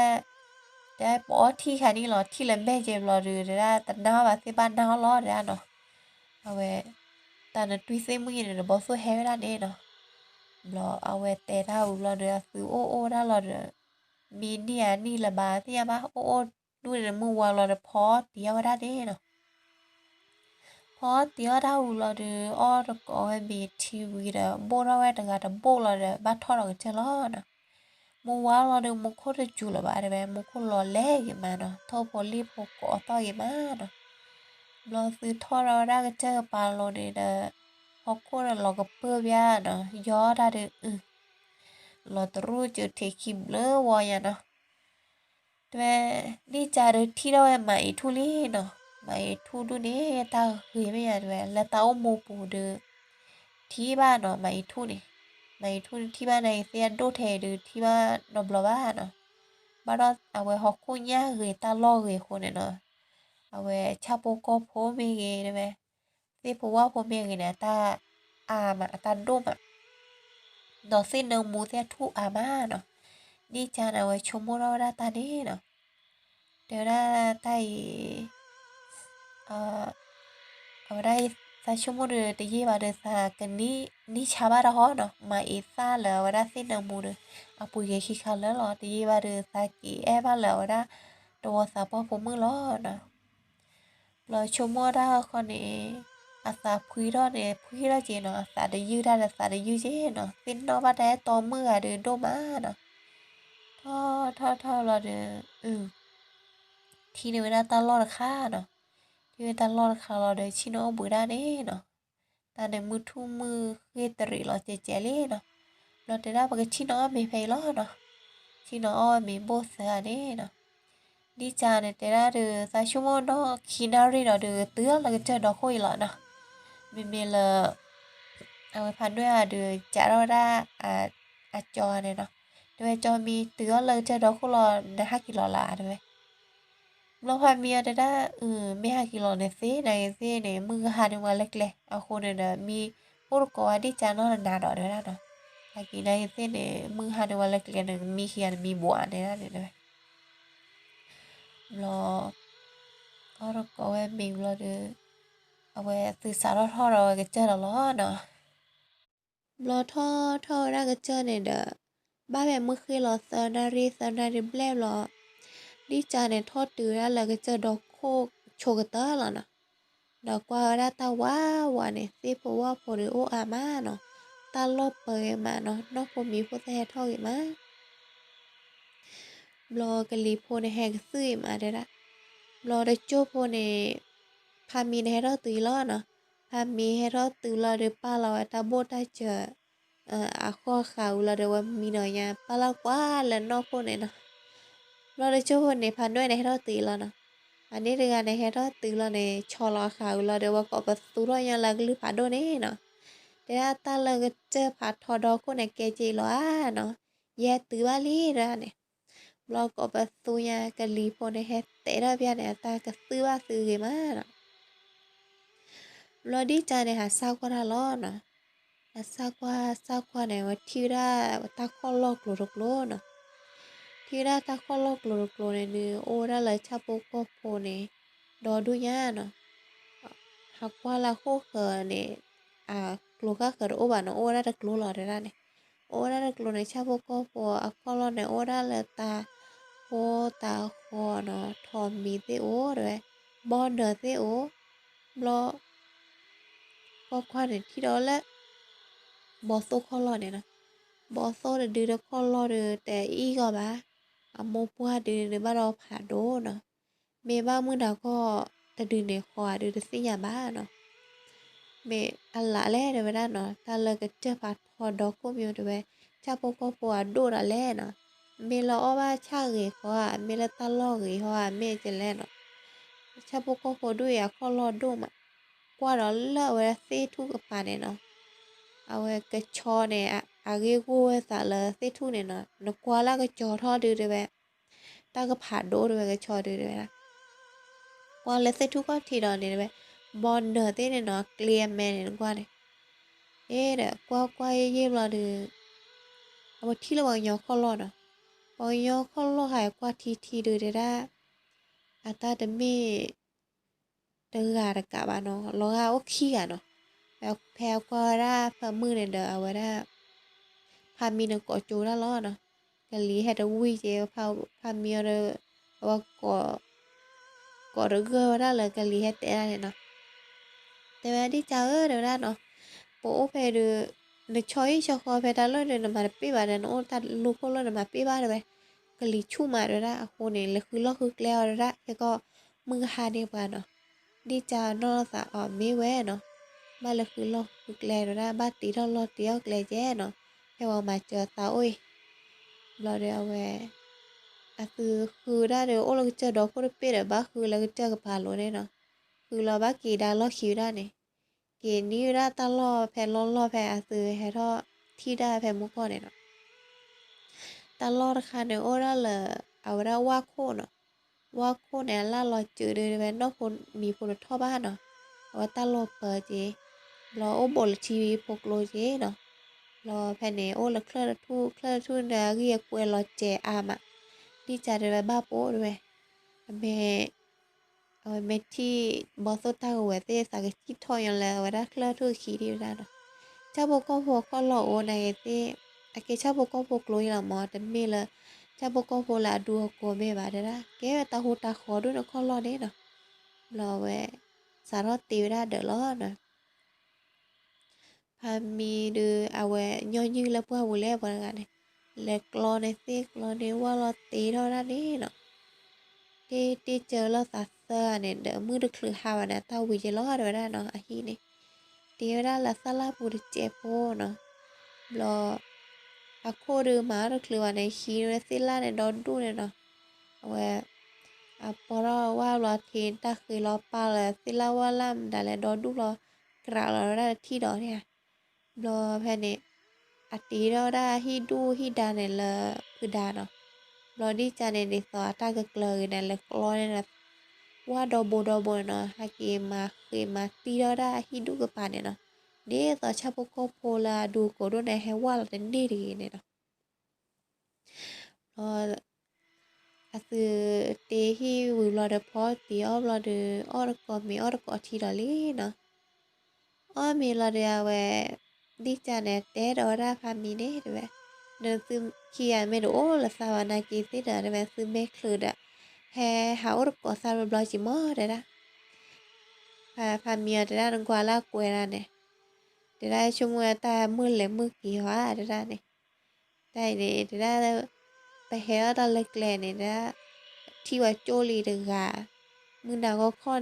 တဲပအီထံၣ်ခါန့ၣ်လီၤ, ထံၣ်လၢမဲာ်ကဲဘျီဒီး တဲဒၣ်တနာ်ဘၣ်သ့ၣ်ဘၣ်နာ်အီၤလီၤတဲဒၣ်နီၤ. အဝဲ တၢ်နတွံၢ်သ့ၣ်မုၣ်န့ၣ် နဘီသိၣ်ဟဲဝဲဒၣ်န့ၣ်နီၤ. ဘျီအဝဲတဲတၢ်ဝံၤဘျီဒီး အသုအိၣ်အိၣ်ဝဲဒၣ်လီၤဒီး မံနံၣ်အနံၣ်လၢၤဘၣ်သ့ၣ်ညါဘၣ် အိၣ်အိၣ်ဒူၣ်န့ၣ် မုၢ်ဝါလီၤဒီးဖီတံၢ်အီၣ်ဝဲဒၣ်န့ၣ်နီၤ. ဖီတံၢ်အီၣ်တၢ်ဝံၤလီၤဒီး အီၣ်တကိးဝဲမ့ၤထံဝံၤဒီး ဘိၣ်ထီၣ်ဝဲတဂၤတဘိၣ်လီၤဒီး ဘၣ်ထီၣ်ဒီးကစၢၢ်လီၤနီၤ. မုၢ်ဝါလီၤဒီး မူခိၣ်တစူၤလၢၤဘၣ်တဲဝဲ, မူခိၣ်လီၤလဲၤဂ့ၤမးနီၤ, ထိၣ်ဖိလံၣ်ဖိကိးအသီၣ်ဂ့ၤမးနီၤ. ဘျီသုထီၣ်ထီၣ်ဝဲဒၣ်ကစၢၢ်ကပၤလိၤန့ၣ်ဒီး ဟီၣ်ခိၣ်ဒီးလီၤကပၢၢ်ဘၣ်နီၤ, ယီၢ်တၢ်ဒီးအုး လီၤတရူၢ်စၢၤထံးခံဘျၢဝီညါနီၤ. တဲဝဲ ဒ်ကၢ်ဒီးထံၣ်ထီၣ်ဝဲမၤအံၤထူၣ်လံနီၤ, မၤအံၤထူၣ်ဒူၣ်န့ၣ် တၢ်ဂ့ၤမ့ၢ်ယါတဲဝဲ လၢတၢ်အိၣ်မူပူၤဒီး ထံၣ်ဘၣ်နီၤ မၤအံၤထူၣ်န့ၣ်, မၤအံၤထူၣ်န့ၣ် ထံၣ်ဘၣ်နၤအံၤသ့ၣ်အဒိၣ်ထဲအံၤဒီး ထံၣ်ဘၣ်နီတဘျီဘၣ်နီၤ. ဘၣ်ဒီးအဝဲဟီၣ်ခိၣ်ညၣ်ဂ့ၤတၢ်လီၢ်ဂ့ၤအဃိန့ၣ်နီၤ, အဝဲဆၣ်ဖိကီၢ်ဖိမ့ၢ်ဂ့ၤတဲဝဲ သ့ၣ်ဖိဝၣ်ဖိမ့ၢ်ဂ့ၤန့ၣ် အတၢ်အါမး အတၢ်ဒိၣ်မး ဒီးသ့ၣ်နၢမူသ့ၣ်အထူၣ်အါမးနီၤ. ဒ်ကၢ်န့ၣ် အဝဲဆိကမိၣ်ထီၣ်ဝဲဒၣ်တၢ်န့ၣ်နီၤ, တဲဝဲဒၣ်တၢ်အံၤ အဝဲဒၣ်အံၤ သးဆိကမိၣ်ဒီး တယံာ်ဘၣ်ဒီး သးကနံၣ်ဆါဘၣ်တၢ်ဟီနီၤ, မၤအံၤသၣ်လၢအဝဲဒၣ်သ့ၣ်နၢမူဒီး အပှ့ၤက့ၤခံခါလၢာ်လီၤ, တယံာ်ဘၣ်ဒီး သးက့ၤအဲၣ်ဘၣ်လၢအဝဲဒၣ် တဝီသးပှၢ်ဖိမုၣ်လီၤနီၤ. ဘျီဆိကမိၣ်တၢ်ဃီန့ၣ် အသးဖှံထီၣ်န့ၣ် ဖှံထီၣ်က့ၤနီၤ, အသးတယုၢ်တၢ်ဒီးသးတယုၢ်က့ၤနီၤ, သ့ၣ်နီၣ်ဘၣ်တၢ်အဲၣ်တီမုၣ်ဂၤဒီးဒိၣ်မးနီၤ. ထီၣ်ထီၣ်ထီၣ်လီၤဒီး ထံၣ်န့ၢ်ဝဲဒၣ်တၢ်လီၢ်တခါနီၤ, ထံၣ်ဝဲတၢ်လီၢ်တခါလီၤဒီး ဆ့ၣ်နီၤအိၣ်ဘှံးဒၣ်န့ၣ်နီၤ. တၢ်န့ၣ်မုၢ်ထူၣ်မုၢ်ဃ့တရံးလီၤကဲးကဲးလံနီၤ. ဘျီတဲဒၣ်ပကဆ့ၣ်နီၤအီၣ်မ့ၤဖဲအံၤလီၤနီၤ, ဆ့ၣ်နီၤအီၣ်ဝဲမ့ၤဘိၣ်သၢဂၤန့ၣ်နီၤ. ဒ်ကၢ်န့ၣ်တဲဒၣ်ဒီး သးဆိကမိၣ်နီၢ်ခံနၣ်ရံၣ်ဒီး တုၤလီၤလၢကစၢၢ်ဒီခိၣ်အံၤလီၤနီၤ. မ့မ့ၢ်လၢ အဝဲဖးနွဲၣ်အီၤဒီး ကးထီၣ်ဝဲဒၣ် အကၠီန့ၣ်နီၤ, တဲဝဲကၠီမံၤ တုၤလီၤလၢကစၢၢ်ဒီခိၣ်လီၤ နဟဲက့ၤလီၤလၢတဲဝဲ. ဘျီဖးမံၤအီၤတဲဒၣ် မ့ၢ်ဟဲက့ၤလီၤန့ၣ်သ့ နဂ့ၤသ့ၣ်န့ၣ် မုၢ်ကဟါန့ၢ်ဝဲလၢကျဲ, အဃိန့ၣ်ဒီး မံအိၣ်တကိးဝဲဒ်ကၢ်နီၢ်နၤဒီးတဲဝဲဒၣ်နီၤ. ဟဲက့ၤနဂ့ၤသ့ၣ်န့ၣ် မုၢ်ဟါန့ၢ်ဝဲလၢကျဲန့ၣ် မံခံဂၤန့ၣ်မံဘှးန့ၣ်ဒၣ်န့ၣ်တဲဝဲ. ဘျီ အီၣ်တကိးဝဲမ့ၤဘျီဒီး အဝဲသုစးထီၣ်ထီၣ်ဒီးဝဲကစၢၢ်ဒီးလီၤနီၤ. ဘျီထီၣ်ထီၣ်ဝဲဒၣ်ကစၢၢ်န့ၣ်ဒီး ဘၣ်ဖဲမုၢ်ဃ့လီၤသၢနၣ်ရံၣ် သၢနၣ်ရံၣ်ဘျဲၣ်ဘျီ, ဒ်ကၢ်န့ၣ်ထီၣ်တုၤဝဲဒၣ်လၢကစၢၢ်ဒီခိၣ်ဆိကတၢၢ်လီၤနီၤ. ဒီးကွၢ်ဝဲဒၣ်တၢ်ဝးဝးန့ၣ် သ့ၣ်ဖိဝၣ်ဖိဒီးအိၣ်အါမးနီၤ, တၢ်လီၢ်ပၢၤဂ့ၤမးနီၤ, နီၢ်ဖိမံၤဖိသ့ၣ်ဟဲထီၣ်ဂ့ၤမး ဘျီကလံၤဖိန့ၣ်ဟဲကသုၣ်အံၤမးတဲဒၣ်. ဘျီတစိၢ်ဖိန့ၣ် ဖးမံၤန့ၣ်ဟဲထီၣ်တုၤအံၤလီၤနီၤ. ဖးမံၤဟဲထီၣ်တုၤလီၤဒီး ပာ်လီၤဝဲတၢ်ဘိၣ်တၢ်စၢၤ အဃိဃာ်ဝံၤလီၤဒီး ဝဲမံနီၤညါ ပာ်လီၤကွၢ်လၢနီၢ်ခိၣ်န့ၣ်နီၤ. ဘျီတစိၢ်ဖိန့ၣ် ဖးနွဲၣ်န့ၣ်ဟဲထီၣ်တုၤအံၤလီၤနီၤ. အန့ၣ်တဂၤန့ၣ်ဟဲထီၣ်တုၤလီၤန့ၣ် ဆီလီၤအဃာ်ဝံၤလီၤဒီး ဝဲကိးပသူထီၣ်ညါလၢအကလုၢ်ဖးဒိၣ်န့ၣ်နီၤ. တဲဒၣ်တၢ်လၢကစၢၢ်ဖးထီဒီခိၣ်န့ၣ် ကဲက့ၤလီၤဧါနီၤ. ယဲတုၤဘၣ်လံတဂၤန့ၣ်. ဘျီကိးပသူညါ ကလံၤဖိန့ၣ် ဟဲတဲထီၣ်ပျၢ်န့ၣ် အတၢ်ကသုၣ်ဘၣ်သုဂ့ၤမးနီၤ. ဘျီဒ်ကန့ၣ် ဟးစၢ်ကွၢ်တၢ်လီၤနီၤ. အစၢ်ကွၢ်စၢ်ကွၢ်န့ၣ် ဝဲထံၣ်ဝဲဒၣ်တၢ်ခီၣ်လီၢ်ကျိၤတကျိၤနီၤ. ထံၣ်ဝဲဒၣ်တၢ်ခီၣ်လီၢ်ကျိၤတကျိၤန့ၣ်ဒုး အိၣ်ဝဲဒၣ်လၢဆၣ်ဖိကီၢ်ဖိန့ၣ် ဒီဒူၣ်ညါနီၤ. ဟးကွၢ်လၢအခိၣ်ဃၢၤန့ၣ် အကျိၤဃၣ်ဃၢၤတအိၣ်ဘၣ်နီၤ, အိၣ်ဝဲဒၣ်တကျိၤလီၤတဲဒၣ်န့ၣ်. အိၣ်ဝဲဒၣ်တကျိၤန့ၣ် ဆၣ်ဖိကီၢ်ဖိအခီၣ်လီၢ်န့ၣ် အိၣ်ဝဲဒၣ်လၢတၢ်ဖိတၢ်ဃီနီၤ, ထိးမံၤသ့ၣ်အိၣ်တဲဝဲ, ဘီနၢၤသ့ၣ်အိၣ်, ဘျီ ကွၢ်ကွၢ်န့ၣ်ထံၣ်ဒီးလၢ ဘီသိၣ်ခီၣ်လီၢ်န့ၣ်နီၤ. ဘီသိၣ်တဒုဒီးခီၣ်လီၢ်ဒုး တအံၣ်ဂီၢ်ဘၣ်, အမိၢ်ပှၢ်ဒုးန့ၣ်ဘၣ်ဒီးဖးဒိၣ်နီၤ. မ့ၢ်ဘၣ်မုၢ်နၤခီၣ်တဒုန့ၣ် ဃီအဒုးတသ့ၣ်ညါဘၣ်နီၤ. မ့ၢ်အလးလဲၣ်တဲဝဲဒၣ်နီၤ, တၢ်လၢကစၢၢ်ဖးထီဒီခိၣ်မ့ၢ်တဲဝဲ, ဆၣ်ဖိကီၢ်ဖိအဒိၣ်ဒၣ်လဲၣ်နီၤ. မ့ၢ်လၢအီၣ်ဘၣ်ဆၣ်ဂ့ၤဃီဧါ, မ့ၢ်လၢတၢ်လီၢ်ဂ့ၤဃီဧါ, မ့ၢ်ကလဲၣ်နီၤ. ဆၣ်ဖိကီၢ်ဖိဒိၣ်အံၤအခီၣ်လီၢ်ဒိၣ်မး, ကွၢ်ဒီးလၢအဝဲသ့ၣ်ထူၣ်ကပၤန့ၣ်နီၤ. အဝဲကဆီန့ၣ် အဂ့ၢ်ဂီၢ်ဝဲသးလၢသ့ၣ်ထူၣ်န့ၣ်နီၤ, နကွၢ်လၢကဆီထီၣ်ဒုးတဲဝဲ တၢ်ကဖးဒိၣ်တဲဝဲကဆီဒုးတဲဝဲဒၣ်. ကွၢ်လၢသ့ၣ်ထူၣ်ခီၣ်ထံးဒီးန့ၣ်တဲဝဲ, ဘီနၢၤသ့ၣ်န့ၣ်နီၤ, ကျ့အမဲန့ၣ်နကွၢ်န့ၣ်. အ့ဒီး ကွၢ်ကွၢ်ယံာ်ယံာ်ဘျီဒုး အဝဲထံၣ်လၢပှၤကညီခီၣ်လီၢ်နီၤ. ပှၤကညီခီၣ်လီၢ်ဟဲကွၢ်ထံထံဒုးတဲဒၣ်, အတၢ်တမ့ၢ် တဂၤတကးဘၣ်နီၤ, လီၤဂာ်အိၣ်ခံဂၤနီၤ. ဖဲအကွၢ်ဝဲဒၣ်ဖၢမုၢ်န့ၣ်ဒီး အဝဲဒၣ် ဖါမံန့ၣ်ကိးကၠိဒၣ်လီၤနီၤ. ကလံၤဟဲတဝံၣ်က့ၤ ဖါမံအီၤဒီး အဝဲ ကိးတဂၢၢ်ဝဲဒၣ်လၢကလံၤဟဲတဲဒၣ်န့ၣ်နီၤ. တဲဝဲဒ်ကၢ်ဧၢ တဲဝဲဒၣ်နီၤ, ပအိၣ်ဖဲဒုး နဆီဟံၣ်ဆီဃီဖဲတၢ်လီၢ်ဒုး နမၤတပ့ၢ်ဘၣ်ဒီး နအိၣ်တၢ်လူၤခိၣ်လီၢ် နမၤပ့ၢ်ဘၣ်တဲဝဲ. ကလံၤဆူၣ်မးတဲဝဲဒၣ်, အဃိန့ၣ် လဲၤဃုလီၢ်ဃုကျဲအီၤတဲဝဲဒၣ်, ခဲကီၢ်မုၢ်ကဟါန့ၢ်ပှၤနီၤ. ဒ်ကၢ်နီၢ်သးအီၤမ့ၢ်ဝဲနီၤ, ဘၣ်လဲၤဃုလီၢ်ဃုကျဲတဲဝဲဒၣ်, ဘၣ်တ့ထီၣ်လီၢ်တ့ထီၣ်ကျဲကဲနီၤ, ဖဲပှၤမၤစၢၤသးအိၣ်အံၤ. ဘျီဒီးအဝဲ အသုဃုဒၣ်ဒီး အိၣ်လၢကစၢၢ်ဒီခိၣ်တပ့ၢ်ဒီး ဘၣ်ဃုလၢကစၢၢ်ကပၤလိၤန့ၣ်နီၤ. ဃုလီၤဘၣ်က့ၤဒါလီၢ်ခံဝဲဒၣ်န့ၣ်, က့ၤနံၣ်ဝဲဒၣ်တၢ်လီၢ်ဖဲလီၢ်လီၢ်ဖဲအသုဟဲထီၣ်ထံၣ်ဒၣ်ဖဲမူကီၢ်န့ၣ်နီၤ. တၢ်လီၢ်တခါန့ၣ် အိၣ်ဒၣ်လၢ အဝဲဒၣ်ဝၣ်ခိၣ်နီၤ. ဝၣ်ခိၣ်န့ၣ် အလၢ်လီၤစၢၤဒုးတဲဝဲ နီၢ်ဖိမံၤဖိတထီၣ်ဘၣ်နီၤ. အဝဲတၢ်လီၢ်ပၢၤက့ၤ, ဘျီအိၣ်ဘူးလၢထံဖိကျိက့ၤနီၤ. ဘျီဖဲန့ၣ် အိၣ်လၢချၢၣ်တထူၣ်, ချၢၣ်တထူၣ်န့ၣ် အဂံၢ်အကွဲးလီၤစဲၤအါမး, ဒ်ကၢ်တဲဝဲဘၣ်ပိာ်တဲဝဲ. အမ့ၢ် အဝဲမ့ၢ်ထံၣ်ဘီသိၣ်တၢ်ကဝဲၤသ့ၣ် သးကစံၣ်ထီၣ်ညီလၢအဝဲဒၣ်ချၢၣ်ထူၣ်ခံဒံးဝဲဒၣ်နီၤ. ဆၣ်ဖိကီၢ်ဖိခီၣ်လီၢ်အိၣ်နာ်က့ၤသ့ၣ်, အကဲဆၣ်ဖိကီၢ်ဖိကျိအံၤလီၤမး, တမ့ၢ်လၢ ဆၣ်ဖိကီၢ်ဖိလၢအဒူအကိးမ့ၢ်ဘၣ်တဲဒၣ်, ကဲဝဲတၢ်ဟူးတၢ်ဃီဒိၣ်န့ၣ်ခီၣ်လီၢ်န့ၣ်နီၤ. ဘျီအဝဲ စးထီၣ်တ့ဝဲဒၣ်ဒီးလီၤနီၤ. ဖါမံဒီး အဝဲညီနုၢ်လၢပှၢ်ပူၤလဲၣ်ပှၤတဂၤန့ၣ်, လဲၤကျီန့ၢ်သ့ၣ်ကျီန့ၢ်ဝၣ်လီၤတ့ထီၣ်ဝဲဒၣ်န့ၣ်နီၤ. တ့တ့စၢၤလီၤသးသၢဂၤန့ၣ်ဒီး မုၢ်တချုးဟါဘၣ်န့ၣ် တၢ်ဝံၤက့ၤလီၤတဲဝဲဒၣ်နီၤ, အဟံၣ်န့ၣ် တ့ဝဲဒၣ်လၢသၣ်လၣ်ပူၤတစဲးဖိနီၤ. ဘျီ အခိၣ်ဒုးမၤအီၣ်တချုးဘၣ်န့ၣ် ဟံးန့ၢ်သ့ၣ်လၣ်န့ၣ်ဒီဒူၣ်န့ၣ်နီၤ. အဝဲ အပီထီၣ်ဝၣ်ဘျီထံးတၢ်ဃ့လီၤပာ်လၢသ့ၣ်လၣ်ဝၣ်လၣ်မတၤလဲၣ်ဒီဒူၣ်ဘျီ ကြးလီၤဝဲဒၣ်တထံၣ်ဒီးန့ၣ်ဧါ. ဘျီဖဲန့ၣ် အတ့ထီၣ်ဝဲဒၣ်ဟံၣ်ဒူၣ်ဟံၣ်ဒါန့ၣ်လၢဖုဒါနီၤ. ဘျီဒ်ကၢ်န့ၣ် ဒ်သိးအတၢ်ကကျၢၤဂ့ၤန့ၣ် လဲၤကျီန့ၣ်ဒီး ဝၣ်ဒီဘိဒီဘိန့ၣ်နီၤ, ဟဲက့ၤမၤဃ့မၤတံၢ်ထီၣ်ဝဲဒၣ်ဟံၣ်ဒူၣ်ကပၤန့ၣ်နီၤ. ဒ်သိးဆၣ်ဖိကီၢ်ဖိလၢအဒူအကိးဒိၣ်န့ၣ် ဟဲဝၣ်လီၤတန့ၢ်တဂ့ၤန့ၣ်နီၤ. ဘျီ အသုတ့ဟံၣ်ဝံၤဘျီဒီး ဖီတံၢ်အီၣ်ဘျီဒီး အီၣ်တကိးမ့ၤအီၣ်တကိးထံဒီးလံနီၤ. အီၣ်မ့ၤလီၤဒီး အဝဲ ဒ်ကၢ်န့ၣ် တဲဒီးဝဲဒၣ်ဖါမံန့ၣ်တဲဝဲ, နသုခံဂၤမ့ၢ်တအိၣ်လၢသးဘၣ်နာ်က့ၤသ့ၣ်ဒီး တဲဝဲ သုမဲာ်ချၢဒီး ဟဲဟးအိၣ်တကိးသးဘျီဘျီက့ၤမးတဲဒၣ်. ဖါမံအီၤတဲဒၣ် နကွၢ်လၢအကွဲးဒၣ်န့ၣ်, တဲဒၣ်ဆိကမိၣ်ဝဲတၢ်မုၢ်လဲၤမုၢ်က့ၤဧါတဲဒၣ်န့ၣ်. တၢ်အံၤန့ၣ် တဲဒၣ် ပဟဲထီၣ်တၢ်လၢကျဲန့ၣ် တဲဒၣ် ထံၣ်ပှၤကၠိလံတဂၤ, မုၢ်နၤဂီၢ်ခီန့ၣ်ဒီး အဝဲဖး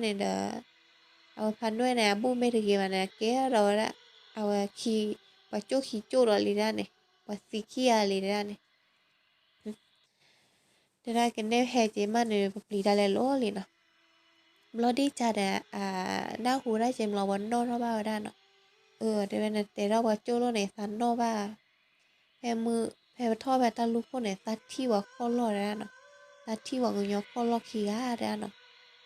နွဲၣ်န့ၣ် အဘူၣ်မ့ၢ်တဂ့ၤဘၣ်န့ၣ် ကဲထီၣ်ဒီးဝဲဒၣ် အဝဲခံ ပှၤကၠိခံကၠိဒီးလံတဒၣ်န့ၣ်, ပှၤသံခံဂၤလံတဒၣ်န့ၣ်. တဲဒၣ်ကနဲၣ်ဟဲက့ၤမးန့ၣ် ပပျံၤတၢ်လဲၤလိၤလံနီၤ. ဘျီဒ်ကၢ်ဒီး အနၢ်ဟူဒၣ်က့ၤ ဘျီဝဲနီၣ်ထီၣ်ဘၣ်ဝဲဒၣ်နီၤ. အၢ တဲဝဲ နတဲထီၣ်ပှၤကၠိလိာ်န့ၣ် သးနီၣ်ဘၣ်. ဖဲမုၢ် ဖဲပထီၣ်ဖဲတၢ်လူၢ်ခိၣ်န့ၣ် သးထံၣ်ပှၤခီၣ်လီၢ်တဲဒၣ်နီၤ. တၢ်ထံၣ်ပှၤကညီခီၣ်လီၢ်ခံဂၤတဲဒၣ်နီၤ,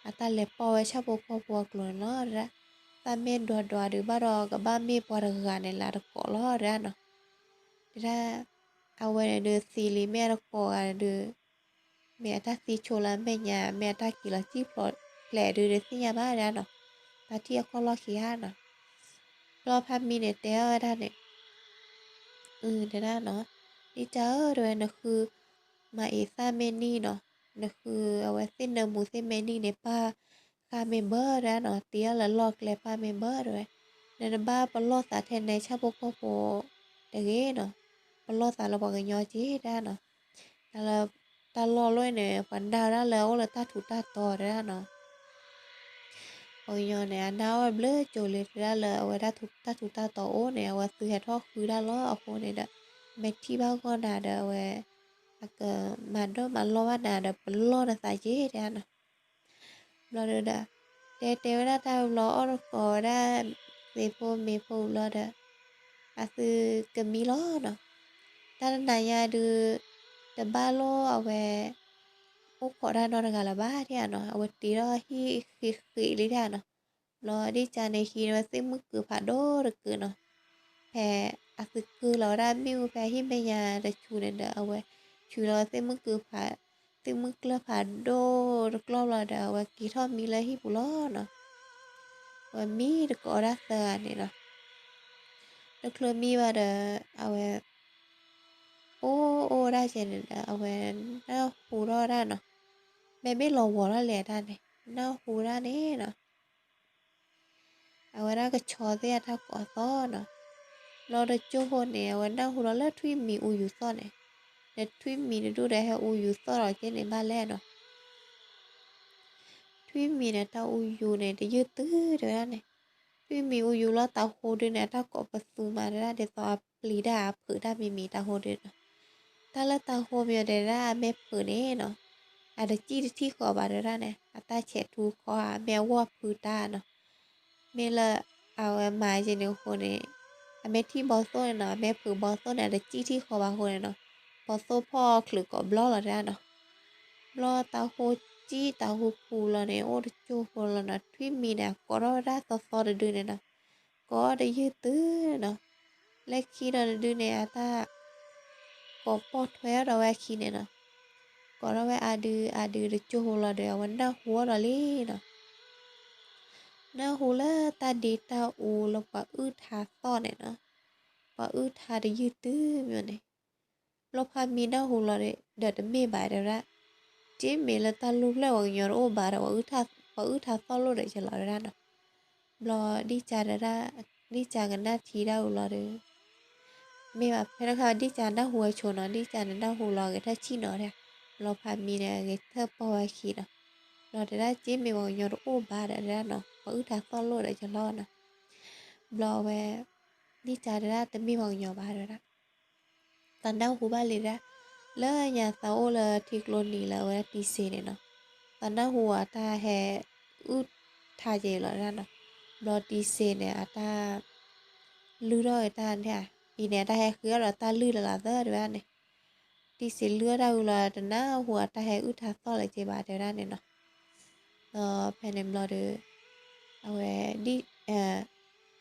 အတၢ်လဲၤပိာ်ဝဲဆၣ်ဖိကီၢ်ဖိအကျိၤန့ၣ်လီၤတဲဒၣ်, သၣ်မ့ၢ်ဒွးဒွးဒုးဘၣ်ဒီး ကဘၣ်မ့ၢ်ပှၤတဂၤန့ၣ်လၢအတကိးလီၤတဲဒၣ်နီၤ, တဲဒၣ်, အဝဲန့ၣ်ဒုးသံလံ မ့ၢ်အတကိးဂၤန့ၣ်ဒုး မ့ၢ်အတၢ်သံဆိလၢအမဲာ်ညါ မ့ၢ်အတၢ်က့ၤလီၤစံၣ်ဖျိးဖျဲးဒုး တသ့ၣ်ညါဘၣ်တဲဒၣ်နီၤ, တၢ်ထံၣ်အခီၣ်လီၢ်ခံဂၤနီၤ, ဘျီဖါမံန့ၣ်တဲအီၤဝဲဒၣ်န့ၣ် တဲဒၣ်နီၤ, ဒ်ကၢ်ဧၢ တဲဝဲ နဃု မၤအံၤသၣ်မ့ၢ်နံၣ်နီၤ, နဃုအဝဲသ့ၣ်နၢမူသ့ၣ်မ့ၢ်နံၣ်န့ၣ် ပၢ်ဃၢ်မ့ၢ်ဘၢတဲဒၣ်နီၤ, တ့အီၤလၢလီၢ်ကျဲပၢ်မ့ၢ်ဘၢတဲဝဲ, နတဘၣ်ပလီၢ်သးထဲနဲဆၣ်ဖိကီၢ်ဖိတဂ့ၤနီၤ, ပလီၢ်သးလၢပှၤကညီက့တဲဒၣ်နီၤ, တၢ်လၢ တၢ်လီၢ်လီၢ်န့ၣ် ပှၤနာ်ဝဲဒၣ်လၢအအိၣ်လၢတၢ်ထူးတၢ်တီၤတဲဒၣ်နီၤ ပှၤကညီန့ၣ် အနာ်အီၤဘျၢကၠိလံ တဲဒၣ်လၢအဝဲဒၣ်တၢ်ထူးတၢ်တီၤအိၣ်န့ၣ် အဝဲသုဟဲထီၣ်ဃုတၢ်လီၤအဃိန့ၣ်ဒီး မ့ၢ်ထံၣ်ဘၣ်ဂီၢ်နၤဒီးအဝဲ အကမၤဒိၣ်မၤလီၢ်ဘၣ်နၤဒီး ပလီၢ်နသးက့တဲဒၣ်နီၤ ဘျီဒီး တဲတဲဝဲဒၣ်တၢ်ဘျီအီၣ်တကိးဝဲဒၣ် သ့ၣ်ဖိမ့ၢ်ဖိဘျီဒီး အသုကမံလီၤနီၤ တၢ်တနၤညါဒုး တဘၣ်လိၣ်အဝဲ အိၣ်ခိးတၢ်နီတဂၤလၢၤဘၣ်တဲဧါနီၤ အဝဲတ့ထီၣ်ဟံၣ်ဃံးဃံးလံတဲဧါနီၤ ဘျီဒ်ကၢ်န့ၣ်ဟံးန့ၢ်ဝဲသ့ၣ်မုၣ်ကုၤဖးဒိၣ်တကုာ်နီၤ ဖဲအသုကုၢ်လီၤဝဲဒၣ်မ့ၣ်အူဖဲဟံၣ်မဲာ်ညါတဆူန့ၣ်ဒီး အဝဲဆူးလီၤဝဲသ့ၣ်မုၣ်ကုၤဖး သ့ၣ်မုၣ်ကျၢၢ်ဖးဒိၣ်တကျီၢ်ဘျီဒီး အဝဲက့ၤထီၣ်မံလၢဟံၣ်ပူၤလီၤနီၤ အဝဲမံတကိးဝဲဒၣ်သၢဂၤန့ၣ်နီၤ တချုးမံဘၣ်ဒီး အဝဲ အိၣ်အိၣ်ဝဲဒၣ်ကဲန့ၣ်ဒီး အဝဲနၢ်ဟူထီၣ်ဝဲဒၣ်နီၤ မ့မ့ၢ်လီၤဝီၤထီၣ်လဲၤတၢ်န့ၣ် နၢ်ဟူဒၣ်န့ၣ်နီၤ အဝဲဒၣ်ကဆီသ့ၣ်အတၢ်ကိးသီၣ်နီၤ ဘျီတကၠိၢ်ဖိန့ၣ် အဝဲနၢ်ဟူလီၤလၢထွံၣ်မံၤအူယူၤသီၣ်န့ၣ် ဒီးထွံၣ်မံၤတဒူၣ်ဒီးဟဲအူယူၤသီၣ်လီၤကဲန့ၣ်ဘၣ်လဲၣ်နီၤ ထွံၣ်မံၤန့ၣ် တၢ်အူယူၤန့ၣ် တယုၢ်တုၤတဲဝဲဒၣ်န့ၣ် ထွံၣ်မံၤအူယူၤလီၤတၤဟိဒုန့ၣ် အတၢ်ကိးပသူမးတဲဒၣ် ဒ်သိးအပျံၤတၢ်အဖုးတၢ်မံၤမံၤတၤဟိဒုနီၤ တၢ်လၢတၤဟိမ့ၢ်တဲဒၣ်အမ့ၢ်ဖုးန့ၣ်နီၤ အတစံၣ်တထံၣ်ဃီဘၣ်တဲဒၣ်န့ၣ် အတၢ်ဆဲးထူခီဧါ မ့ၢ်အဝီၢ်ဖုးတၢ်နီၤ မ့ၢ်လၢ အဝဲမၤက့ၤန့ၣ်အဃိန့ၣ် အမ့ၢ်ထံၣ်ဘီသိၣ်န့ၣ်နီၤ အမ့ၢ်ဖုးဘီသိၣ်န့ၣ် အတစံၣ်ထံၣ်ဃီဘၣ်အဃိန့ၣ်နီၤ ဘီသိၣ်ဖီၣ်ချုးကိးဘျီလီၤတဲဒၣ်နီၤ ဘျီတၤဟိစံၣ်တၤဟိပူၤလီၤန့ၣ် အိၣ်တကၠိၢ်ဖိလီၤနီၤ ထွံၣ်မံၤန့ၣ် အကိးထီၣ်ဝဲဒၣ်သီသီတဒုန့ၣ်နီၤ ကိးတယုၢ်တုၤနီၤ လၢခံဒီးတဒုန့ၣ် အတၢ် ကိးပိာ်ထွဲဒီးဝဲအခံန့ၣ်နီၤ ကိးထီၣ်ဝဲအါဒုအါဒုတကၠိၢ်ဖိလီၤဒီး အဝဲနၢ်ဟူအီၤဒီးလံနီၤ နၢ်ဟူလၢတၢ်ဒ့တၢ်အူလၢပှၤအုၣ်ထါသီၣ်န့ၣ်နီၤ ပှၤအုၣ်ထါတယုၢ်တုၤမ့ၢ်န့ၣ် ဘျီဖါမံနၢ်ဟူလီၤဒီးတမ့ၢ်ဘၣ်တဲဝဲဒၣ် က့မ့ၢ်လၢတၢ်လူၢ်ဖျၢၣ်ပှၤကညီတအိၣ်ဘၣ်ဒီး ပှၤအုၣ်ထါသီၣ်လိၣ်ဒီးကလီၤတဲဒၣ်နီၤ ဘျီဒ်ကၢ်တဲဒၣ် ဒ်ကၢ်ကနၣ်ထံဒၣ်အူလီၤဒီး မ့ၢ်ဘၣ်ဖဲတခါဒ်ကၢ်နၢ်ဟူဝဲဆိနီၤ ဒ်ကၢ်န့ၣ်နၢ်ဟူလီၤဂဲၤထၢၣ်ဆံၣ်နီၤတဲ ဘျီဖါမံန့ၣ်ဂဲၤထၢၣ်ပိာ်ဝဲခံနီၤ ဘျီတဲဒၣ်က့မ့ၢ်ပှၤကညီတအိၣ်ဘၣ်ဒီးတဲဒၣ်နီၤ ပှၤအုၣ်ထါသီၣ်လိၣ်ဒီးကလီၤနီၤ ဘျီဝဲ ဒ်ကၢ်တဲဒၣ်တမ့ၢ်ပှၤကညီဘၣ်တဲဒၣ် သးနၢ်ဟူဘၣ်လံဒၣ် လၢညါသးအိၣ်လၢထံကျိနံၤလၢအဝဲဒၣ်တံစ့န့ၣ်နီၤ သးနၢ်ဟူအတၢ်ဟဲ အုၣ်ထါက့ၤလီၤဒၣ်နီၤ ဘျီတံစ့န့ၣ် အတၢ် လုၢ်ထီၣ်က့ၤတၢ်န့ၣ်ဧါ အံၤန့ၣ် အတၢ်ဟဲဃ့အီၣ်ဒီးတၢ်လုၢ်လၢ်လၢသၢတဲဝဲဒၣ်န့ၣ် တံစ့လုၢ်အီၣ်တၢ်ဝံၤလီၤ တနၢ်ဟူအတၢ်ဟဲအုၣ်ထါသီၣ်လၢၤက့ဘၣ်တဲဝဲဒၣ်န့ၣ်နီၤ ဒီးဖဲန့ၣ်ဘျီဒီး အဝဲ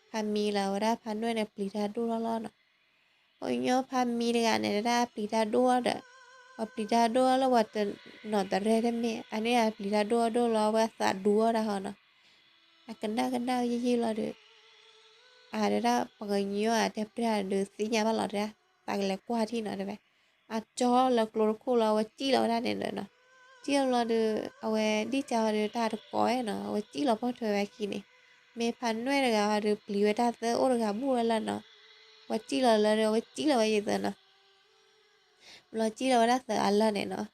ဖါမံလၢအဝဲဒၣ်ဖါနွဲၣ်န့ၣ် ပျံၤတၢ်ဒိၣ်ထီၣ်လီၤနီၤ ပှၤကညီဖါမံတဂၤန့ၣ် တဒၣ်ပျံၤတၢ်ဒိၣ်ဒီး ပှၤပျံၤတၢ်ဒိၣ်အီၤလၢပှၤတနီၤတရဲၣ်တမ့ၢ် အန့ၣ်အပျံၤတၢ်ဒိၣ်အီၤဒိၣ်လီၤ အဝဲအသးဒူအီၣ်တၢ်ဃီနီၤ အကနၣ်ကနၣ်ယံာ်ယံာ်လီၤဒီး အတဲဒၣ်ပှၤကညီအတဲပျဲၢ်ဒုး သ့ၣ်ညါဘၣ်လီၤတဲဒၣ် သးကလဲၤကွၢ်ထံၣ်နီၤတဲဝဲ အကၠီလၢကျိတခိၣ်လီၤ အဝဲစံၣ်လီၤဝဲဒၣ်န့ၣ်ဒီးနီၤ စံၣ်လီၤဘျီဒီး အဝဲဒ်ကၢ်ဝဲဒီးတၢ်တကိးနီၤ အဝဲစံၣ်လီၤပိာ်ထွဲဝဲအခံန့ၣ် မ့ၢ်ဖါနွဲၣ်တဂၤဝဲဒီး ပျံၤဝဲတၢ်သၢအိၣ်တဂၤဘူၣ်ဝဲလၢနီၤ ပှၤစံၣ်လီၤလၢဒီး အဝဲစံၣ်လီၤဝဲယသးနီၤ ဘျီစံၣ်လီၤဝဲဒၣ်သၢအလၢၢ်န့ၣ်နီၤ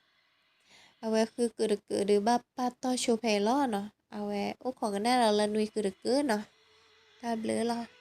အဝဲဃုကုာ်တကုာ်ဒီး ဘၣ်ပာ်တီၢ်ဆိဖဲအံၤလီၤနီၤ အဝဲအိၣ်ခိးကနၣ်ဒီးလၢနွံကုာ်တကုာ်နီၤ တၢ်ဘျုးလီၤ